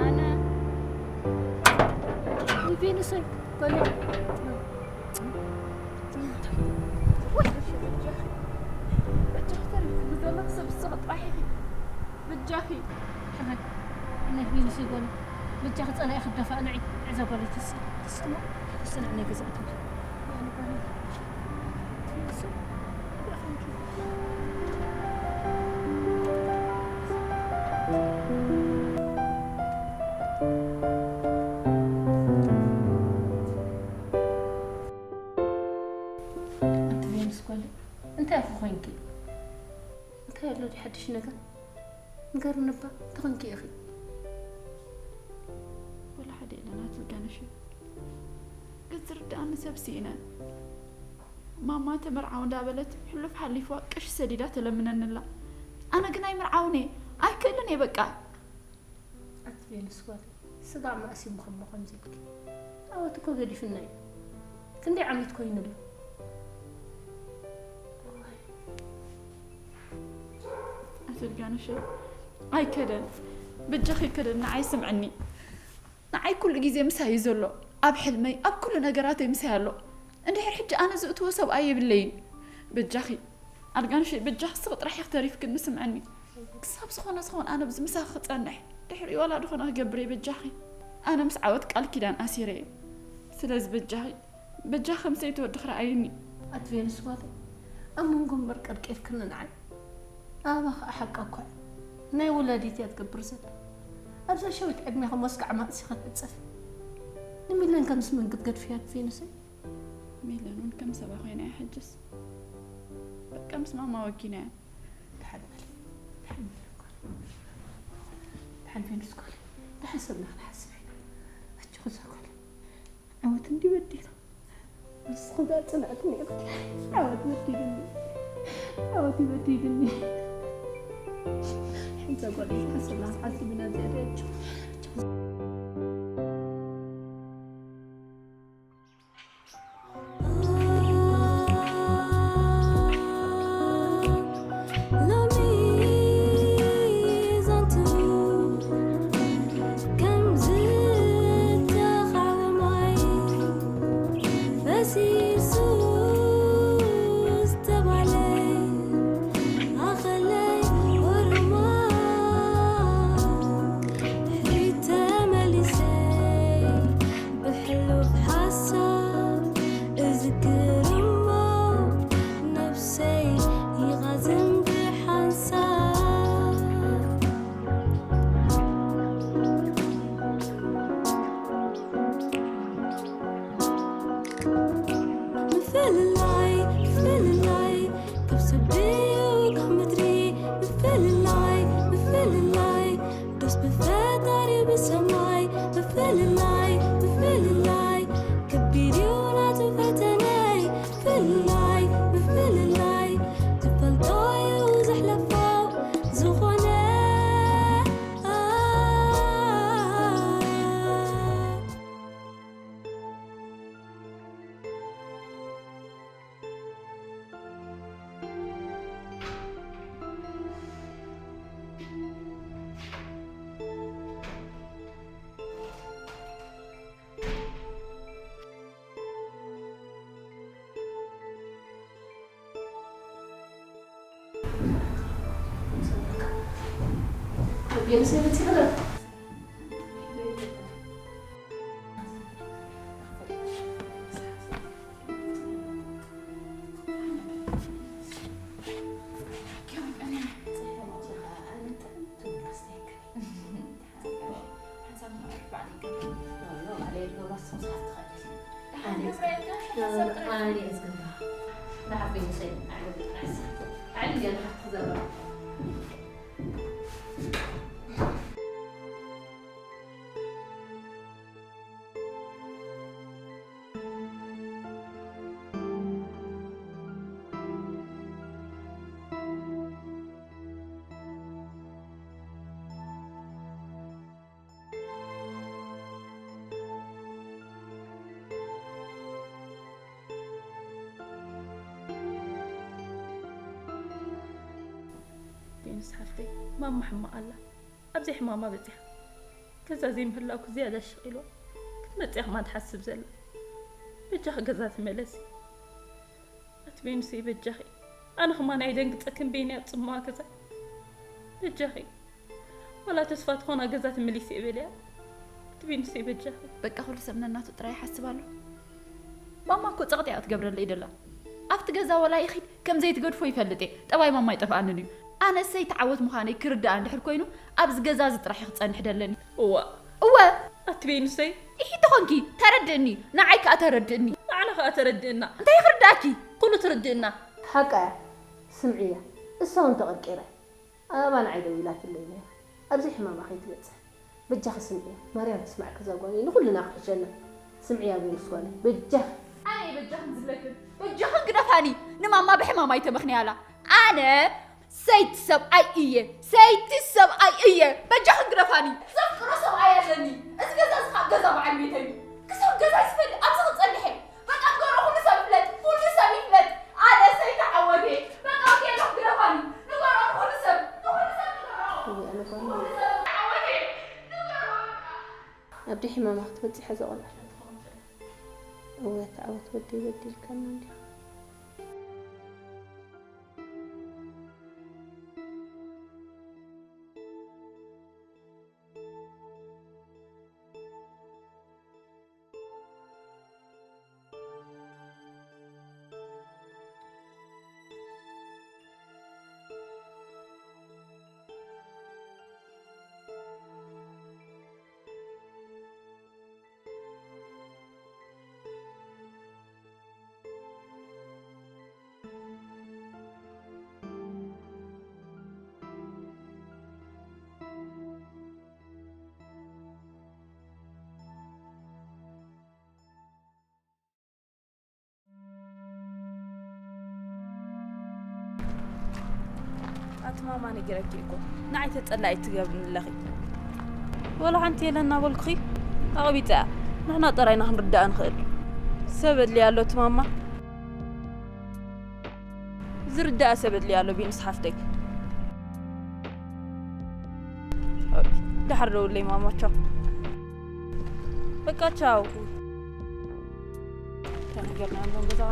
ኣነ ቬኑሰይ፣ ጎለ። ወይ፣ በጃኺ፣ በጃኺ ተሪፉ ብዘሎ ሰብ ዝስቕ ጥራሕ ኢኺ። በጃኺ። ሕራይ፣ ናይ ቬኑሰይ ጎለ። በጃኺ ጸላኢ ክደፋእ ንዒ። ዕዘ ጎለ፣ ተስ-፣ ተስእሞ፣ ተስንዕ ናይ ገዛ ኣተወ። ያኒ ጎለ። ቬኑሰይ፣ ኣንቲ ቬኑስ ጓለይ፣ እንታይ ኢኺ ኮይንኪ? እንታይ ኣሎ ድዩ ሓድሽ ነገር? ንገርኒ እባ፣ እንታይ ኮይንኪ ኢኺ? ወላ ሓደ የለን ኣቲ ውዳነሽ። ግን ዝርድኣኒ ሰብ ስኢነ። ማማ ተመርዓው እንዳበለት ሕሉፍ ሓሊፍዋ ቅሽ ሰዲዳ ተለምነኒ ኣላ። ኣነ ግን ኣይምርዓውን እየ፣ ኣይክእልን እየ በቃ። ኣቲ ቬኑስ ጓል፣ ስጋዕ ማእሲሙ ከሞ ከምዚ ኢልኪ። ዓወት እኮ ገዲፍና እዩ። ክንደይ ዓመት ኮይኑ ኣሎ? ኣቲ ውዳነሽ፣ ኣይከደን። በጃኺ ኣይከደን፣ ንዓይ ስምዕኒ። ንዓይ ኩሉ ግዜ ምሳይ እዩ ዘሎ። ኣብ ሕልመይ፣ ኣብ ኩሉ ነገራተይ ምሳይ ኣሎ። እንድሕር ሕጂ ኣነ ዝእትዎ ሰብኣይ የብለይን። በጃኺ፣ ኣልጋንሽ፣ በጃኺ ስቕ ጥራሕ ኢኺ ተሪፍክኒ፣ ስምዕኒ። ክሳብ ዝኾነ ዝኾን ኣነ ብዚ ምሳኺ ክጸንሕ፣ ድሕሪኡ ዋላ ዝኾነ ክገብር እየ፣ በጃኺ። ኣነ ምስ ዓወት ቃል ኪዳን ኣሲረ እየ። ስለዚ በጃኺ፣ በጃኺ ከም ሰይቲ ወድኺ ረኣይኒ። ኣቲ ቬኑስ ጓለይ፣ ኣብ መንጎ እምበር ቀርቂርክኒ ንዓይ። ኣበባ ኸኣ ሓቃ እኳ እያ። ናይ ወላዲት እያ ትገብር ዘላ። ኣብዛ ሸዊት ዕድሜኺ ሞስጋዕ ማእሲኺ ትዕጸፊ። ንሚለን ከምስ መን ክትገድፍያ ኣቲ ቬኑሰይ? ሚለን እውን ከም ሰባ ኮይና እያ ሕጅስ። በቃ ምስ ማማ ወጊና እያ። ደሓን በሊ። ደሓን በሊ እኳ። ደሓን ቬኑስ ጓለይ። ተሓሰብና ክንሓስብ ኢና። ኣጆኺ እዛ ጓል። ዓወት እንዲ በዲሉ። ንስኺ ዳኣ ጽንዕቲ ነይርኪ። ዓወት በዲሉኒ። ዓወት ይበዲሉኒ። እዛ ጓል ተሓሰብና ክንሓስብ ኢና። እዚኣ ዳኣ ኣጆኺ። ሎሚ ዛንቱ ከም ዝተኻወ ማይ ፈሲሱ ዝተባለ ኣኸለይ ወርማ ድሕሪት ተመሊሰ ብሕሉፍ ሓሳብ እዝክር እሞ ነብሰይ ይቓዝም ብሓንሳብ። ምፍልላይ፣ ምፍልላይ፣ ካብ ሰብ ድዩ ካብ ምድሪ? ምፍልላይ፣ ምፍልላይ፣ ዶስ ብፈጣሪ ብሰማይ? ምፍልላይ፣ ምፍልላይ፣ ከቢድ እዩ ናቱ ፈተነይ። ምፍልላይ፣ ምፍልላይ፣ ዝፈልጦ እዩ ዘሕለፎ ዝኾነ። ቬኑስ ሓፍተይ፣ ማማ ሕማቕ ኣላ። ኣብዚ ሕማማ በጺሓ። ገዛ ዘይምህላውኪ ዝያዳ ሸቒልዋ ክትመጽእ ኢያ ከማን ትሓስብ ዘላ። በጃኺ ገዛ ተመለሲ። ኣቲ ቬኑሰይ በጃኺ። ኣነ ከማን ኣይደንግጸክን በይነይ ኣብ ጽምዋ ገዛ። በጃኺ። ዋላ ተስፋ ትኾና ገዛ ተመሊሰ እየ በልያ። ኣቲ ቬኑሰይ በጃኺ። በቃ ኩሉ ሰብ ነናቱ ጥራይ ይሓስብ ኣሎ። ማማ እኮ ጸቕጢ እያ ትገብረለይ ደላ። ኣብቲ ገዛ ወላ ይኺድ ከም ዘይትገድፎ ይፈልጥ እየ። ጠባይ ማማ ኣይጠፍኣንን እዩ። ኣነ ሰይቲ ዓወት ምዃነይ ክርድኣ እንድሕር ኮይኑ ኣብዚ ገዛ እዚ ጥራሕ እዩ ክጸንሕ ደለኒ። እዋ። እወ። ኣቲ ቬኑሰይ። ኢሂ ተኾንኪ ተረድእኒ። ንዓይ ከኣ ተረድእኒ። ንዓና ከኣ ተረድእና። እንታይ ክርድኣኪ? ኩሉ ትርድእና። ሓቃ እያ። ስምዕያ። እሳ እውን ተቐርቂራ እያ። ኣባና ዓይደው ኢላትለይ ነይራ። ኣብዚ ሕማማ ከይትበጽሕ። በጃኺ ስምዕያ። ማርያም ትስማዕኪ እዛ ጓለይ። ንኹልና ክሕሸና። ስምዕያ ቬኑስ ጓለይ። በጃኺ። ኣነ እየ በጃኽን ዝብለክን። በጃኽን ግደፋኒ። ንማማ ብሕማማ ኣይተመኽንያላ። ኣነ ሰይቲ ሰብኣይ እየ። ሰይቲ ሰብኣይ እየ። በጃኽን ግደፋኒ። ዘፍቅሮ ሰብኣይ ኣለኒ። እዚ ገዛ እዚ ከዓ ገዛ በዓል ቤተይ እዩ። ክሳብ ገዛይ ዝፈልጥ ኣብዚ ክጸንሕ እየ። በቃ ንገሮ፣ ኩሉ ሰብ ይፍለጥ፣ ኩሉ ሰብ ይፍለጥ። ኣነ ሰይቲ ዓወት እየ። በቃ ወዲ ኣለኹ፣ ግደፋኒ። ንገሮ ንኹሉ ሰብ፣ ንኹሉ ሰብ ንገሮ። እወ፣ ኣነ ጓል ኩሉ ሰብ ዓወት እየ። ንገሮ በቃ። ኣብ ደይ ሕማማ ክትበጽሕ እዛ ቆልዓ። እወ፣ ተዓወት ወደይ፣ በዲልካና እንዲኻ። ትማማ ነጊረኪ እኮ ንዓይ ተጸላኢት ትገብርኒ ኣለኺ። ወላ ሓንቲ የለን እናበልኩኺ ኣቕቢጸያ። ንሕና ጥራይና ክንርዳእ ንኽእል። ሰብ ኣድልያ ኣሎ ትማማ። ዝርዳእ ሰብ ኣድልያ ኣሎ ቢንስ ሓፍተይ። ኦይ፣ ደሓር ደውለይ ማማ ቻው። በቃ ቻው። ተነገርና ያለውን ገዛ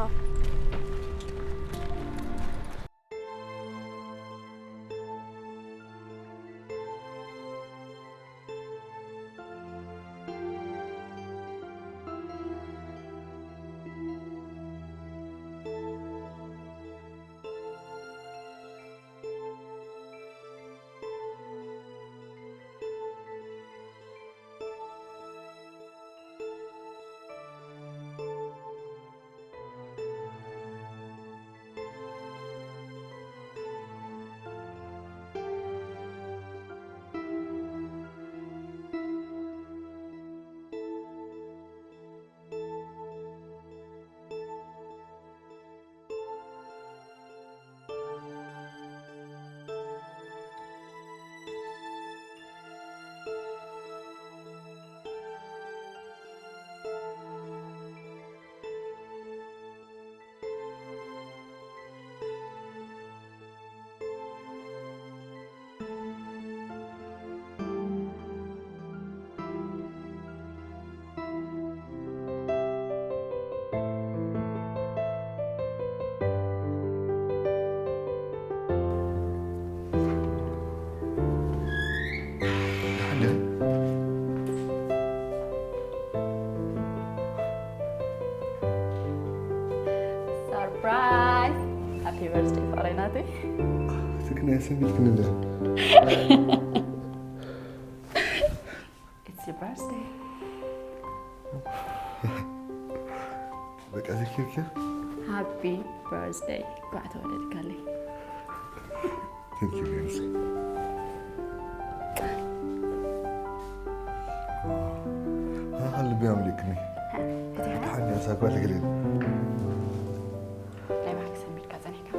Surprise! Happy birthday ፍቕረይ ናተይ። ትክናይ ሰሚት ክንብላ። It's your birthday. በቃ ዘኪርኪ። Happy birthday. እንኳዕ ተወለድካለይ። Thank you ቢዮንሴ። ሃ ልቢ ኣምሊክኒ። እቲ ሓን ያሳጓ ልግልን። ናይ ባሕቂ ሰሚርካ ጸኒሕካ።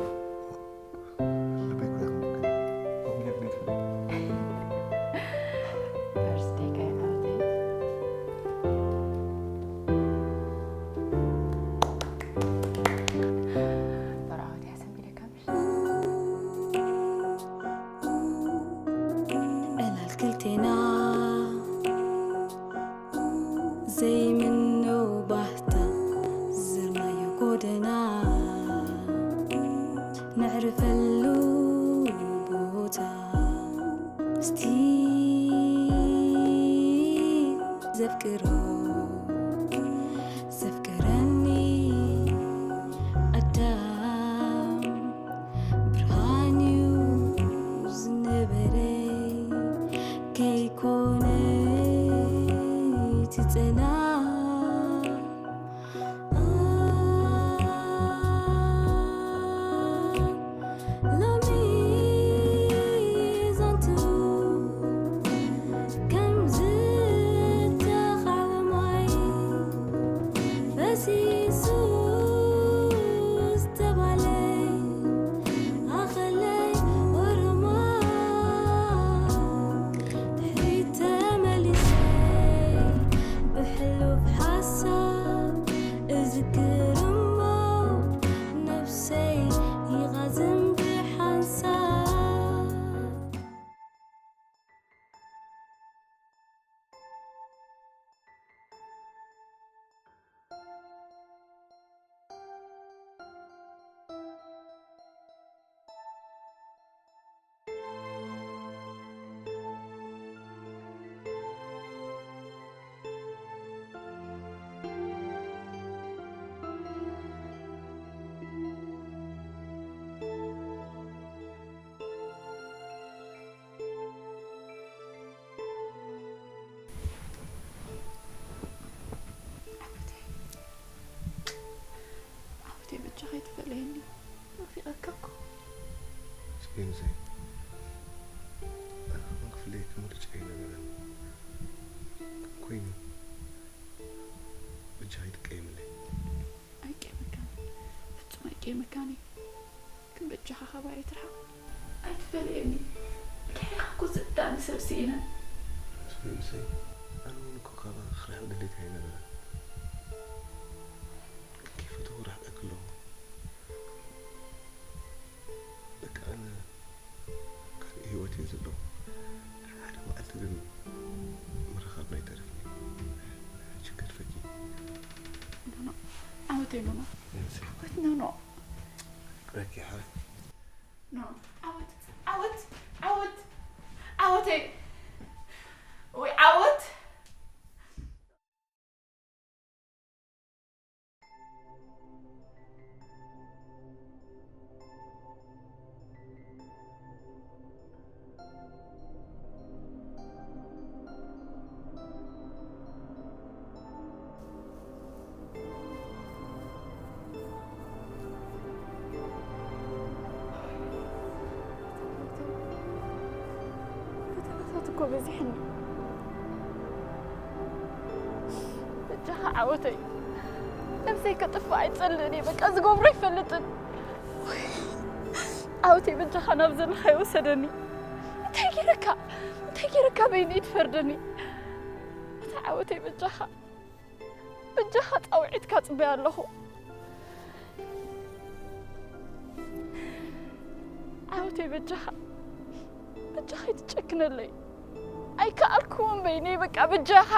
ልቢ እኮ ያምሊክኒ። ኣምሊክኒ። Birthday ከ ዓወተይ። በራወት ያሰሚርካ። ዕላል ክልቴና ዘይምኖ ባህታ ዝርናዮ ጎደና ነዕርፈሉ ቦታ እስቲ ዘፍቅሮ ዘፍቅረኒ ኣዳም ብርሃን እዩ ዝነበረይ ከይኮነ እቲ ጸላም ሎሚ ዛንቱ ከም ዝተኻወ ማይ ፈሲሱ ዝተባለ ኣኸለይ ወረማ ድሕሪት ተመሊሰ ብሕሉፍ ሓሳብ እዝክር እሞ ነብሰይ ይቓዝም ብሓንሳብ። ዓወተይ በጃኻ ኣይትፈለየኒ። ናፊቐካ እኮ። ስፔንሰይ፣ ኣነ ክፍለየኪ ምርጫ ኣይነበረን። ግን ኮይኑ፣ በጃኻ ኣይትቀየምለይ። ኣይቀየመካን። ፍጹም ኣይቀየመካን እዩ። ግን በጃኻ ካባይ ኣይትርሓቕ። ኣይትበልየኒ። ድሒኻ እኮ ዝእዳኒ ሰብ ስኢነ። ኣስመምሰይ፣ ኣነ እውን እኮ ካባኺ ክርሕቕ ድሌት ኣይነበረን። ከይፈተኹ ርሕቐኪ ኣለኹ። በቃ ኣነ ካልእ ህይወት እየ ዘለኹ። ሓደ መዓልቲ ግን ምርኻብና ኣይተርፍን እዩ። ሕጂ ክገድፈኪ። ኖኖ፣ ዓወተይ ኖኖ። ኣስመምሰይ፣ ዓወት ኖኖ። ረኪሓ። ኖኖ፣ ዓወት፣ ዓወት፣ ዓወት፣ ዓወተይ። ወይ ዓወት። ፈተናታት እኮ በዚሕኒ። በጃኻ ዓወተይ። ነብሰይ ከጥፍእ ኣይጸልእን እየ። በቃ ዝገብሮ ኣይፈልጥን። ዓወተይ በጃኻ ናብ ዘለኻዮ ውሰደኒ። እንታይ ገይረካ? እንታይ ገይረካ በይነይ ትፈርደኒ? እታ ዓወተይ በጃኻ። በጃኻ ጻውዒትካ ጽበያ ኣለኹ። ዓወተይ በጃኻ። በጃኻ ኣይትጨክነለይ። ኣይከኣልኩዎን በይነይ በቃ በጃኻ።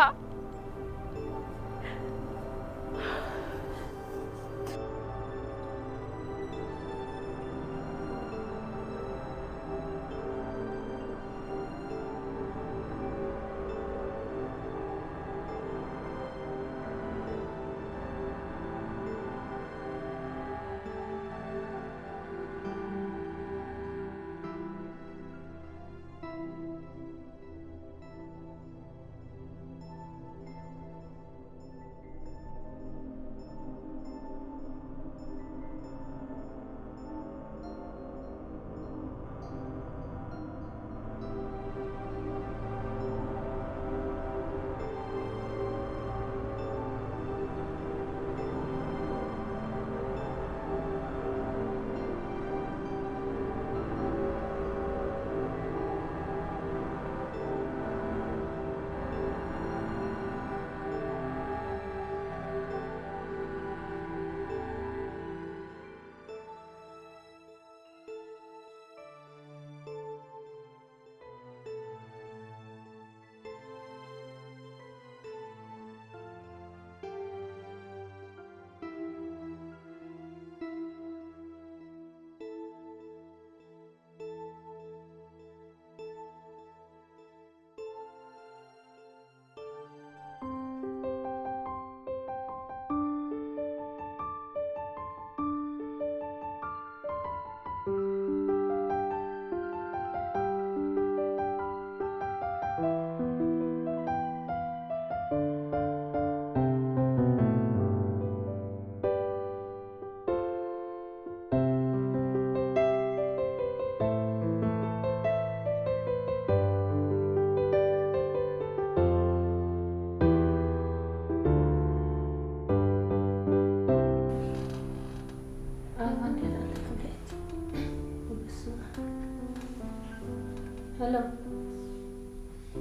ሄሎ፣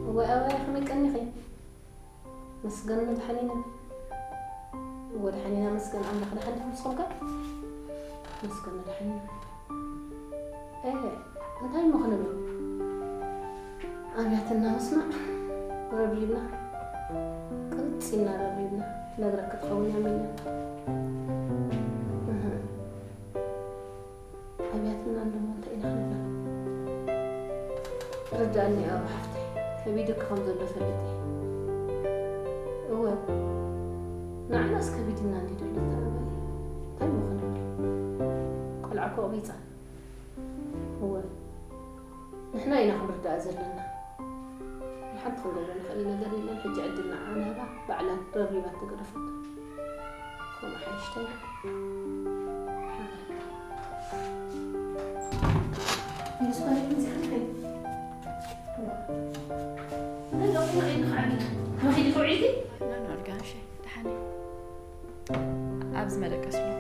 እዋይ ኣበይ ከመይ ቀኒኺ? መስገን መድሓኒና። እወ፣ ደሓን ኢና፣ መስገን ኣምላኽ። ደሓን ዲኹም ንስኹም ከ? መስገን መድሓኒና። ኤ፣ እንታይ እሞ ክንብል? ኣብያትና ምስማዕ ረብዩና። ቅንጽ ኢልና ረብዩና። ነግረኪ ትኸውን እያ ሚና። እህ። ኣብያትና እንደሞ እንታይ ኢና ክንብል? ርድኣኒ ኣቡ ሓፍተይ፣ ከቢዱኪ ከም ዘሎ ፈልጥ እየ። እወ፣ ንዓናስ ከቢድና እንድዩ ዘሎ ተረባይ። እንታይ እሞ ክንብል? ቆልዓ እኮ ኣቕቢጻ። እወ፣ ንሕና ኢና ክንርዳኣ ዘለና። ሓንቲ ክንገብሮ ንኽእል ነገር የለን። ሕጂ ዕድል ንዓ ንህባ፣ ባዕላ ረብሪባ ተገደፈቶ። ከምኡ ሓይሽተይ። ኖኖ፣ ኣልጋ ንእሸይ፣ ደሓን እዩ። ኣብዚ መደቀስ ኣሎ።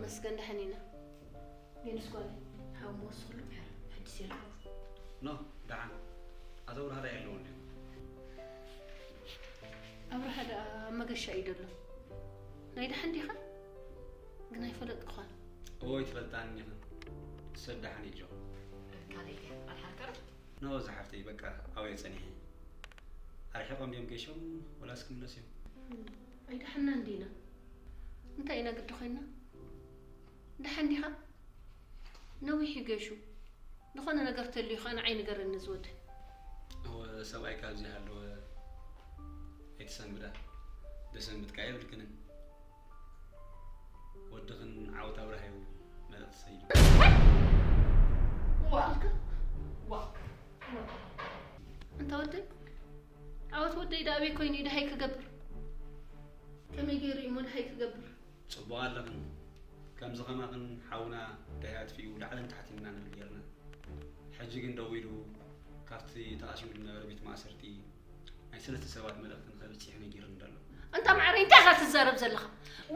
እስከ እንደሕን ኢና። ቬኑስ ጓለይ፣ ሓው መወስኽሉ ምሕር፣ ሕጂ ሲርካ። ኖ፣ ደሓን። ኣቶ ብርሃ ዳኣ የለውን ድዩ? ኣብርሃ ደኣ ኣብ መገሻ እዩ ዘሎ። ናይ ደሓን ዲኻ? ግን ኣይፈለጥኩኻን። እዎ፣ ኣይትፈልጣን ኢኽን። ሰብ ደሓን እዩ ጆ። ካልእ ከ ኣድሓርካ ዶ? ኖ፣ ዝሓፍተይ፣ በቃ፣ ኣብየ ጸኒሐ። ኣርሒቖም ድዮም ገይሾም፣ ወላስ ክምለሱ እዮም? እም፣ ኣይደሓንና እንዲና። እንታይ ኢና ግዲ ኮይንና? ደሓን ዲኻ? ነዊሕ እዩ ገይሹ። ዝኾነ ነገር ተልዩ ኸዓ ንዓይ ንገረኒ ዝወደ። እወ፣ ሰብኣይ ካብዚ ሃለወ ኣይትሰንብዳ። ደሰንብት ከኣ የብልክንን። ወድኽን ዓወት ኣብርሃ እዩ መልእኽቲ ሰይዱ። ዋ! ዋ! እንታ ወደይ፣ ዓወት ወደይ ደኣ ኣበይ ኮይኑ እዩ ደሃይ ክገብር? ከመይ ገይሩ እዩ እሞ ደሃይ ክገብር? ጽቡቕ ኣለኽን። ከምዚ ኸማኽን ሓውና ደሃይ ኣጥፊኡ ላዕልን ታሕትን ኢና ንብል ጌርና። ሕጂ ግን ደዊሉ ካብቲ ተኣሲሩ ዝነበረ ቤት ማእሰርቲ ናይ ሰለስተ ሰባት መልእኽቲ ንኸብጽሕ ነጊሩኒ ዘሎ። ኣንታ ማዕረይ፣ እንታይ ኢኻ ትዛረብ ዘለኻ?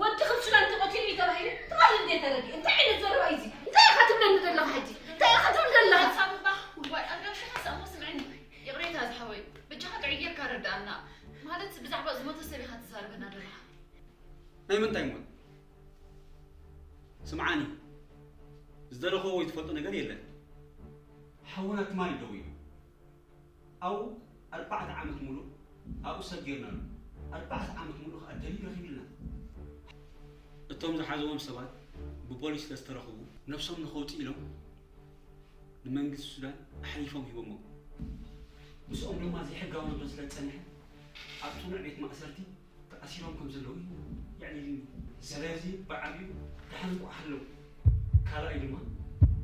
ወዲ ከም ሱዳን ተቐቲሉ እዩ ተባሂሉ ትማሊ እንዴ ተረዲኡ? እንታይ ዓይነት ዘረባ እዩ እዚ? እንታይ ኢኻ ትብለኒ ዘለኻ ሕጂ? እንታይ ኢኻ ትብል ዘለኻ? ሓሳብ እባ፣ ዋይ፣ ኣጋሽ ሓሳብ እሞ ስምዕኒ። ይቕሬታ ዝሓወይ፣ በጃኻ ጥዑይ ጌርካ ረድኣና። ማለት ብዛዕባ ዝሞተ ሰብ ኢኻ ትዛረበና ዘለኻ። ናይ ምንታይ ሞት? ስምዓኒ፣ ዝደለኽዎ ወይ ትፈልጦ ነገር የለን። ሓውና ትማሊ ደዊሉ። ኣብኡ ኣርባዕተ ዓመት ሙሉእ ኣብኡ ሰጊርናሉ። ኣርባዕተ ዓመት ሙሉእ ከኣ ደልዩ ረኺብልና። እቶም ዝሓዝዎም ሰባት ብፖሊስ ስለ ዝተረኽቡ፣ ነብሶም ንኸውጽኡ ኢሎም ንመንግስቲ ሱዳን ኣሕሊፎም ሂቦሞ። ምስኦም ድማ ዘይሕጋዊ ንብረት ስለ ዝጸንሐ፣ ኣብ ጽኑዕ ቤት ማእሰርቲ ተኣሲሮም ከም ዘለዉ እዩ የዕሊልኒ። ስለዚ ብዓብዩ ደሓን እንቋዕ ሃለዉ። ካልኣይ ድማ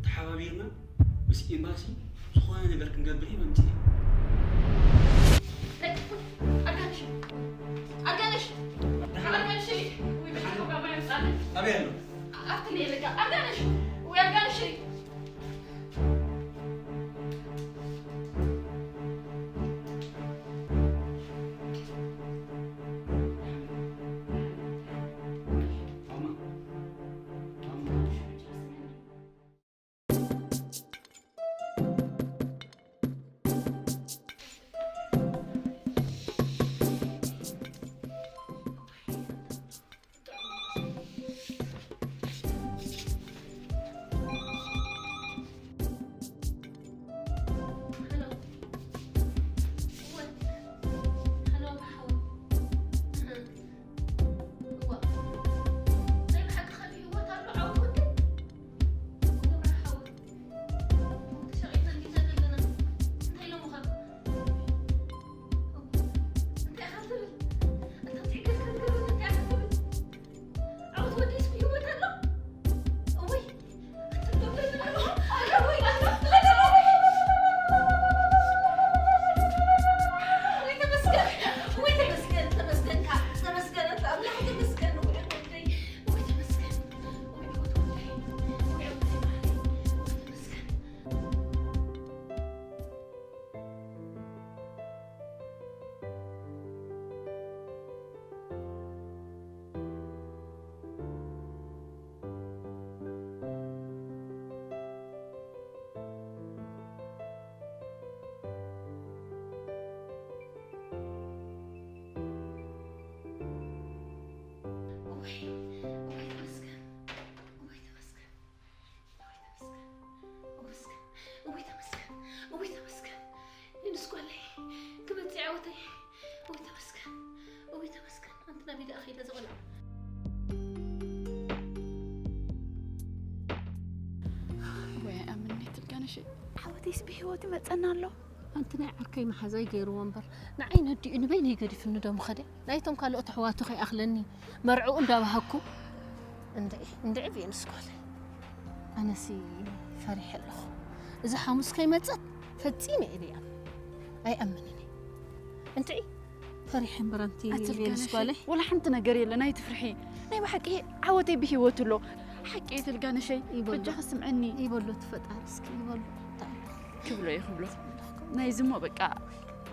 ተሓባቢርና ምስ ኤምባሲ ዝኾነ ነገር ክንገብር እዩ መምጽኢ። ኣርጋንሽ! ኣርጋንሽ! ኣርጋንሽ! ወይ ብሕጂ ኮካ ማይ ኣምጻለይ። ኣበይ ኣሎ? ኣብቲ ነይርካ። ኣርጋንሽ! ወይ ኣርጋንሽ! እውይ ተመስገን፣ እውይ ተመስገን፣ እውይ ተመስገን። ይንስ ጓለይ፣ ክመጽእ ዓወተይ። እውይ ተመስገን፣ እውይ ተመስገን። ኣንቲ ናበይ ደኣ ከይደ ዝቖልዓ? ወይ ኣምኔት ልጋነሽ፣ ዓወተይስ ብህይወት ይመጸና ኣሎ። ኣንቲ ናይ ዓርከይ መሓዛይ ገይርዎ እምበር፣ ንዓይ ነዲኡ ንበይነይ ገዲፍኒ ዶ ምኸደ? ናይቶም ካልኦት ኣሕዋቱ ከይኣኽለኒ መርዕኡ እንዳባሃኩ። እንድዒ፣ እንድዒ ቬኑስ ጓለይ። ኣነሲ ፈሪሐ ኣለኹ። እዚ ሓሙስ ከይመጸት ፈጺመ እየ ዘይኣምን። ኣይኣምንን እየ። እንድዒ፣ ፈሪሐ እምበር ኣንቲ ኣቲ ቬኑስ ልጋነሽ፣ ጓለይ። ወላ ሓንቲ ነገር የለን፣ ኣይትፍርሒ። ናይ ብሓቂ ዓወተይ ብህይወቱ ኣሎ። ሓቂ እየ ትልጋነሸይ፣ ይበሎ። በጃኺ ስምዕኒ። ይበሎ እቲ ፈጣሪ እስኪ፣ ይበሎ። ክብሎ እዩ፣ ክብሎ። ናይዚ እሞ በቃ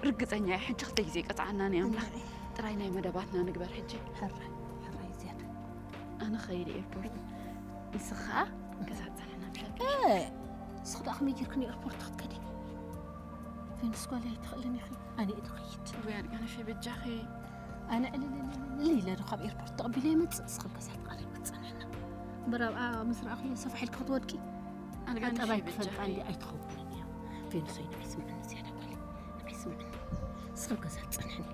ርግጸኛ እየ፣ ሕጂ ክልተ ግዜ ይቀጽዓና ናይ ኣምላኽ። እንድዒ። ጥራይ ናይ መደባትና ንግበር ሕጂ። ሕራይ፣ ሕራይ ዝያዳ። ኣነ ኸይደ ኤርፖርት። ንስኻ ገዛ ትጸንሕና ምሻል። ንስኽ ደኣ ከመይ ጌርክኒ ኤርፖርት ክትከዲ? ፌንስ ጓል ኣይትኽእልን ኢኺ። ኣነ እየ ዝኸይድ። ወይ ኣድጋነሽ በጃኺ። ኣነ ዕልልልልል ኢለ ዶ ካብ ኤርፖርት ተቐቢለ ይመጽእ? ንስኽ ገዛ ትቐሪ ክትጸንሕና። እምበር ኣብኣ ምስ ረኣኹ ሰፋሕ ኢልኪ ክትወድቂ። ኣድጋነሽ ጠባይ በጃኺ። ክፈልጣ እንዲ ኣይትኸውንን እያ። ፌንስ ኣይንዕስምዐኒ ዝያዳ ጓል። ኣይስምዕኒ። ንስኺ ኣብ ገዛ ትጸንሕኒ።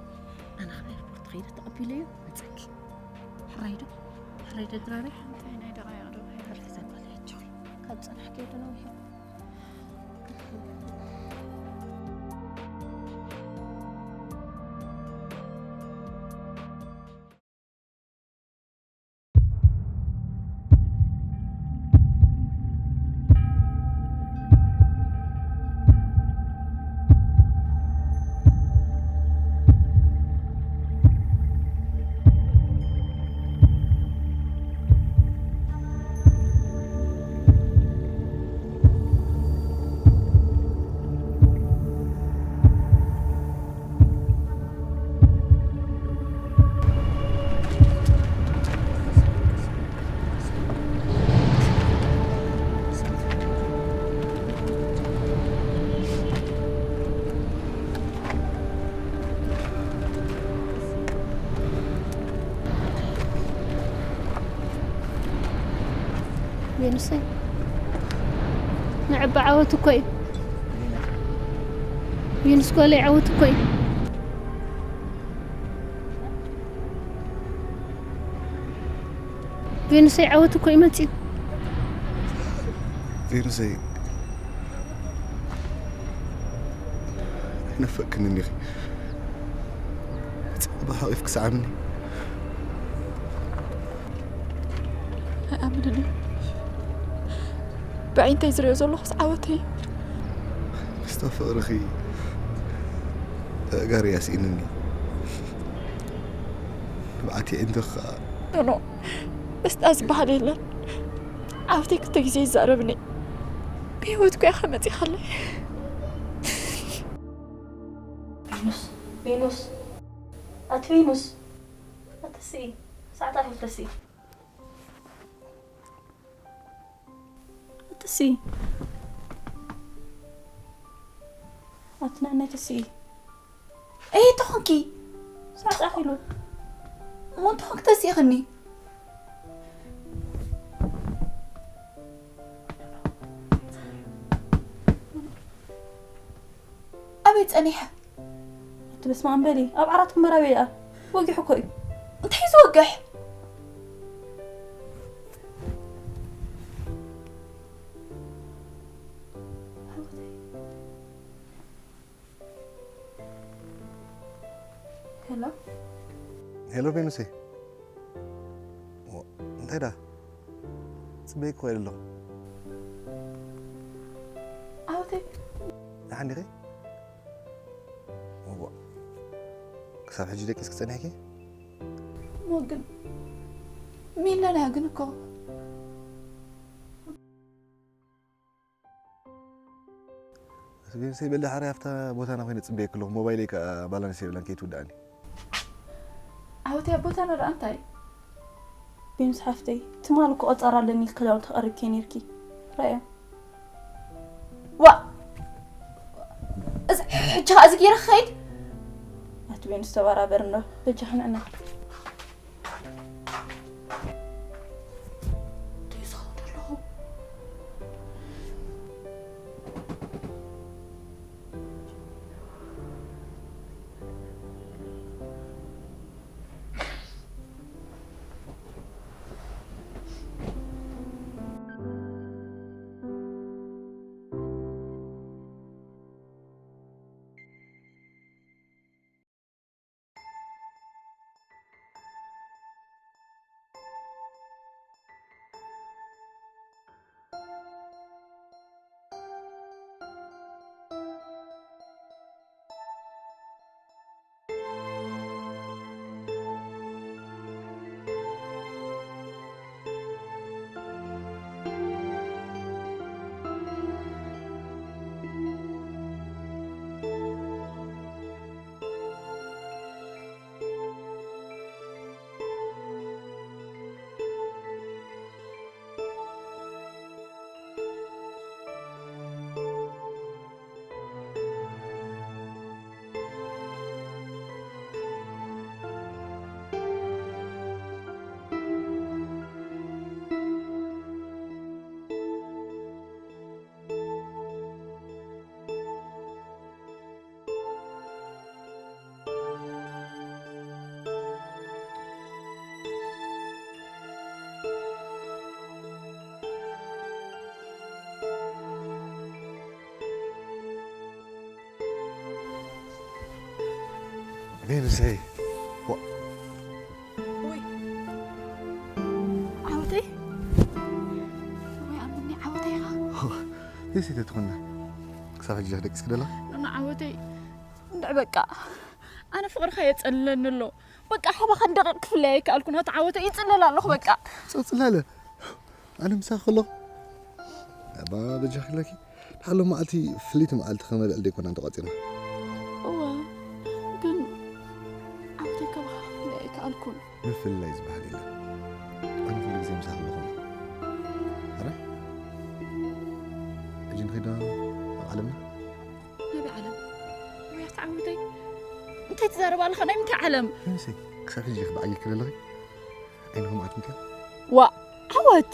ኣነ ካብ ኤርፖርት ከይደ ተቐቢለዮ መጸኪ። ሕራይ ዶ? ሕራይ ዶ ድራረይ? እንታይ ናይ ደቓይቕ ዶ? ሕራይ ዘጓለየችኺ። ካብ ጸናሕኪ ዶ ነዊሑ? ቬኑሰይ፣ ንዕባ ዓወት እኮ እዩ። ቬኑስ ጓለይ ዓወት እኮ እዩ። ቬኑሰይ ዓወት እኮ እዩ መፂኡ። ቬኑሰይ፣ ኣይነፈቅክንን ኢኺ። ብሓቂፍ ክሰዓምኒ። ኣይኣምንን። ብዒንተይ ዝሪኦ ዘለኹስ ዓወተይ እዩ። ክስቶ ፍቕርኺ ኣእጋር እያ ስኢንኒ። ንብዓት የዒንትኺ ኸኣ። ኖ፣ ኖ። ደስታ ዝበሃል የለን። ዓወተይ ክልተ ግዜ ይዛረብኒ። ብህይወትኩ ኢኻ መጺኻለይ። ቬኑስ፣ ቬኑስ፣ ኣቲ ቬኑስ፣ ኣቲ ስኢ፣ ሰዓት ኣኺሉ ተስኢ። ኣቲ ስኢ፣ ኣቲ ንዕነይ ተስኢ። እይ፣ ተኾንኪ። ሰዓት ኣኺሉ። እሞ እንተኾንኪ ተስኢኽኒ። ኣበይ ጸኒሐ? ኣቲ በስመ ኣብ በሊ፣ ኣብ ዓራት እምበር ኣበይ ደኣ? ወጊሑ እኮ እዩ። እንታይ እዩ ዝወግሕ? ሄሎ። ሄሎ ቬኑሴ። ዋ፣ እንታይ ደኣ? ጽበይኪ ኮይነ ኣለኹ። ዓወተይ። ደሓን ዲኺ? እዋ። ክሳብ ሕጂ ደቂስኪ ጸኒሕኪ? እሞ ግን ሚለና ግን እኮ። ቬኑሰይ በሊ ሓራይ ኣብታ ቦታና ኮይነ ጽበየኪ ኣለኹ። ሞባይለይ ከኣ ባላንስ የብላን ከይትውድኣኒ። ዓወተይ ኣብ ቦታና ደኣ እንታይ? ቬኑስ ሓፍተይ፣ ትማል እኮ ቀጸሮ ኣለኒ ኢልኪ ክዳውንቲ ክቐርብኪ ነይርኪ። ረኣዮ። ዋ! እዚ ሕጂ ኸኣ እዚ ገይረ ክኸይድ? ኣቲ ቬኑስ ተበራበር እንዶ፣ በጃኺ ንዕና። እንታይ ዝኸውን ኣለኹ? ሄኖሰይ። ውይ ዓወተይ፣ ወይ ኣምኒ ዓወተይ ኢኻ። ዘይሰተ ትኾና ክሳብ ሕጂ ደቂስ ክደላ ኖኖ ዓወተይ፣ እንድዕ በቃ ኣነ ፍቕርኻ የጸልለኒ ኣሎ። በቃ ሓባኻ ንደቂቕ ክፍለይ ኣይከኣልኩን። ኣቲ ዓወተይ ይጽለል ኣለኹ በቃ። ጸጽላለ ኣነ ምሳኺ ከለኹ ኣባ በጃኺ ኢለኪ። ሓሎ መዓልቲ ፍልይቲ መዓልቲ ከመልዕል ደይኮና እንተቋጺርና። እዋ ግን ዓወተይ ካባኻ ክፍለይ ኣይከኣልኩን። ምፍልላይ ዝበሃል የለን። ኣነ ኩሉ ግዜ ምሳኺ ኣለኹ። ኣረ ሕጂ ንኸይዶ ኣብ ዓለምና ናበይ ዓለም? ወይ ኣቲ ዓወተይ እንታይ ትዛረብ ኣለኻ? ናይ ምንታይ ዓለም? ምንሰይ ክሳብ ሕጂ ክበዓጊ ክደለኺ ዓይንኹም ኣትምትያ ዋ ዓወት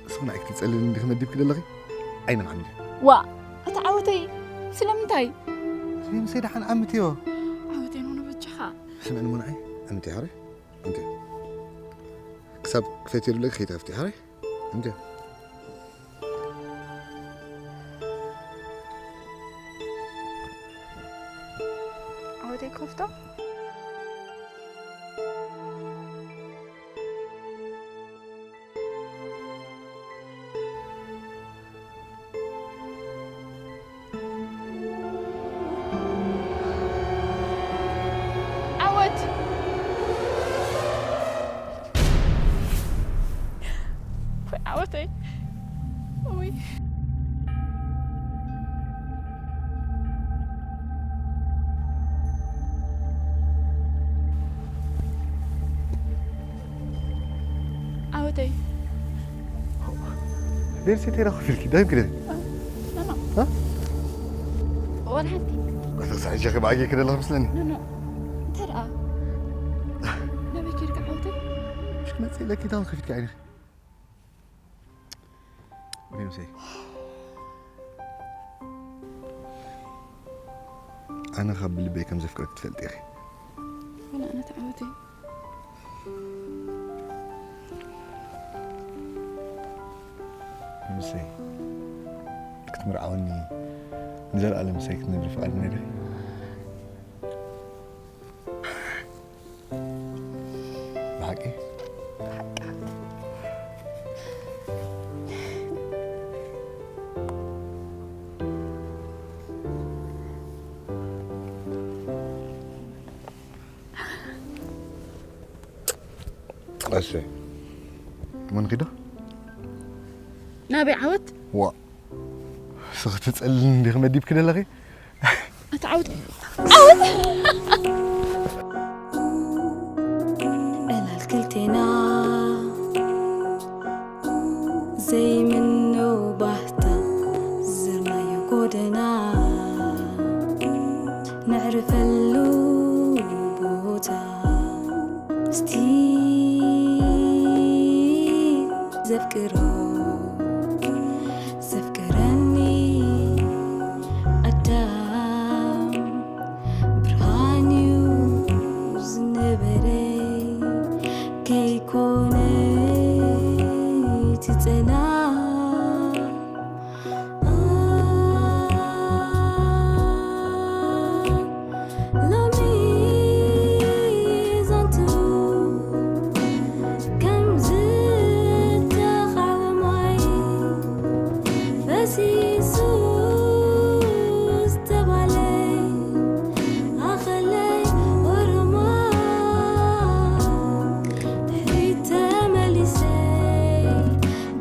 እስኹ ንኣይ ክትጸልል እንዲኺ መዲብኪ ደለኺ ዓይነ ማዕሚለ ዋ ኣቲ ዓወተይ ስለምንታይ? ስለምንሰይ ደሓን ኣምትዮ ዓወተይ ኖኖ በጃኻ ስምዕኒ ሙንዓይ ኣምትዮ ሓረ እንተ ክሳብ ክፈትዮ ድብለኪ ከይትኸፍቲ ሓረ እንተ ዓወተይ ክኸፍቶ ዓወት ወይ ዓወተይ ወይ ዓወተይ ቤልሲ ተይራ ኮፍ ኢልኪ ዳይም ክደ ወላ ሓንቲ ኣተሳሕጀኺ ብኣጌ ክደለኽ ምስለኒ እንታይ ደኣ ናበይ ከድካ ዓወተይ ምሽ ክመፅእ ኢለኪ ዳውን ከፊትካ ዓይንኺ ሜምሰይ ኣነ ካብ ብልበይ ከም ዘፍቅረክ ትፈልጢ ኢኺ ወላ ኣነ ተዓወተይ ምሰይ ክትምርዓወኒ ንዘለኣለም ምሳይ ክትነብሪ ፍቓድ ነደ ብሓቂ እሺ መን ኺዶ ናበይ ዓወት ዋ ስኽትፀልን እንዲኺ መዲብኪ ደለኺ ኣቲ ዓወት ዕላል ክልቴና ዘይምኖ ባህታ ዝርናዮ ጎደና ነዕርፈሉ ቦታ እስቲ ዘፍቅሮ ዘፍቅረኒ ኣዳም ብርሃን እዩ ዝነበረ ከይኮነ እቲ ጸላም ሎሚ ዛንቱ ከም ዝተኻዕወ ማይ ፈሲሱ ዝተባለ ኣኸለይ ኦሮሞ ድሕሪት ተመሊሰ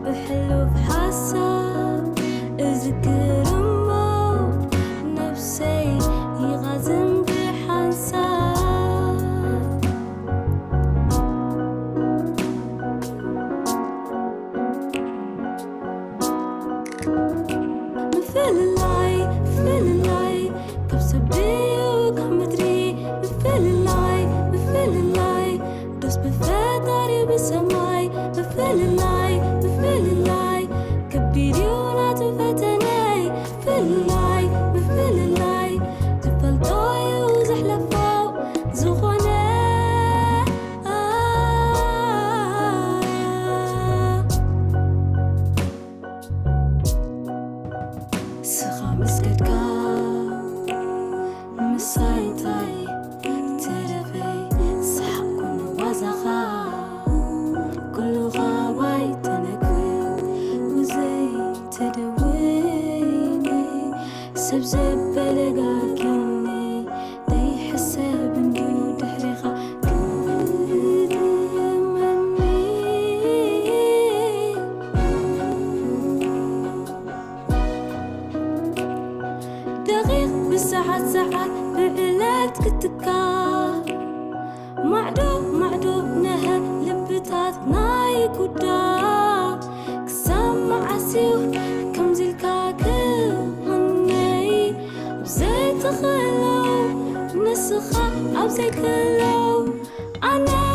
ብሕሉፍ ሓሳብ እዝክር እሞ ነብሰይ ይቓዝም ብሓንሳብ ምፍልላይ ምፍልላይ ካብ ሰብዩ ካብ ምድሪ ምፍልላይ ምፍልላይ ዶስ ብፈጣሪ ብሰማይ ምፍልላይ ምፍልላይ ከቢድ እዩ ናቱ ፈተነይ ምፍልላይ ምፍልላይ ዝፈልጦ እዩ ዘሕለፎ ዝኾነ ስኻ ምስ ከድካ ኣብ ዘይክእሎ ኣነ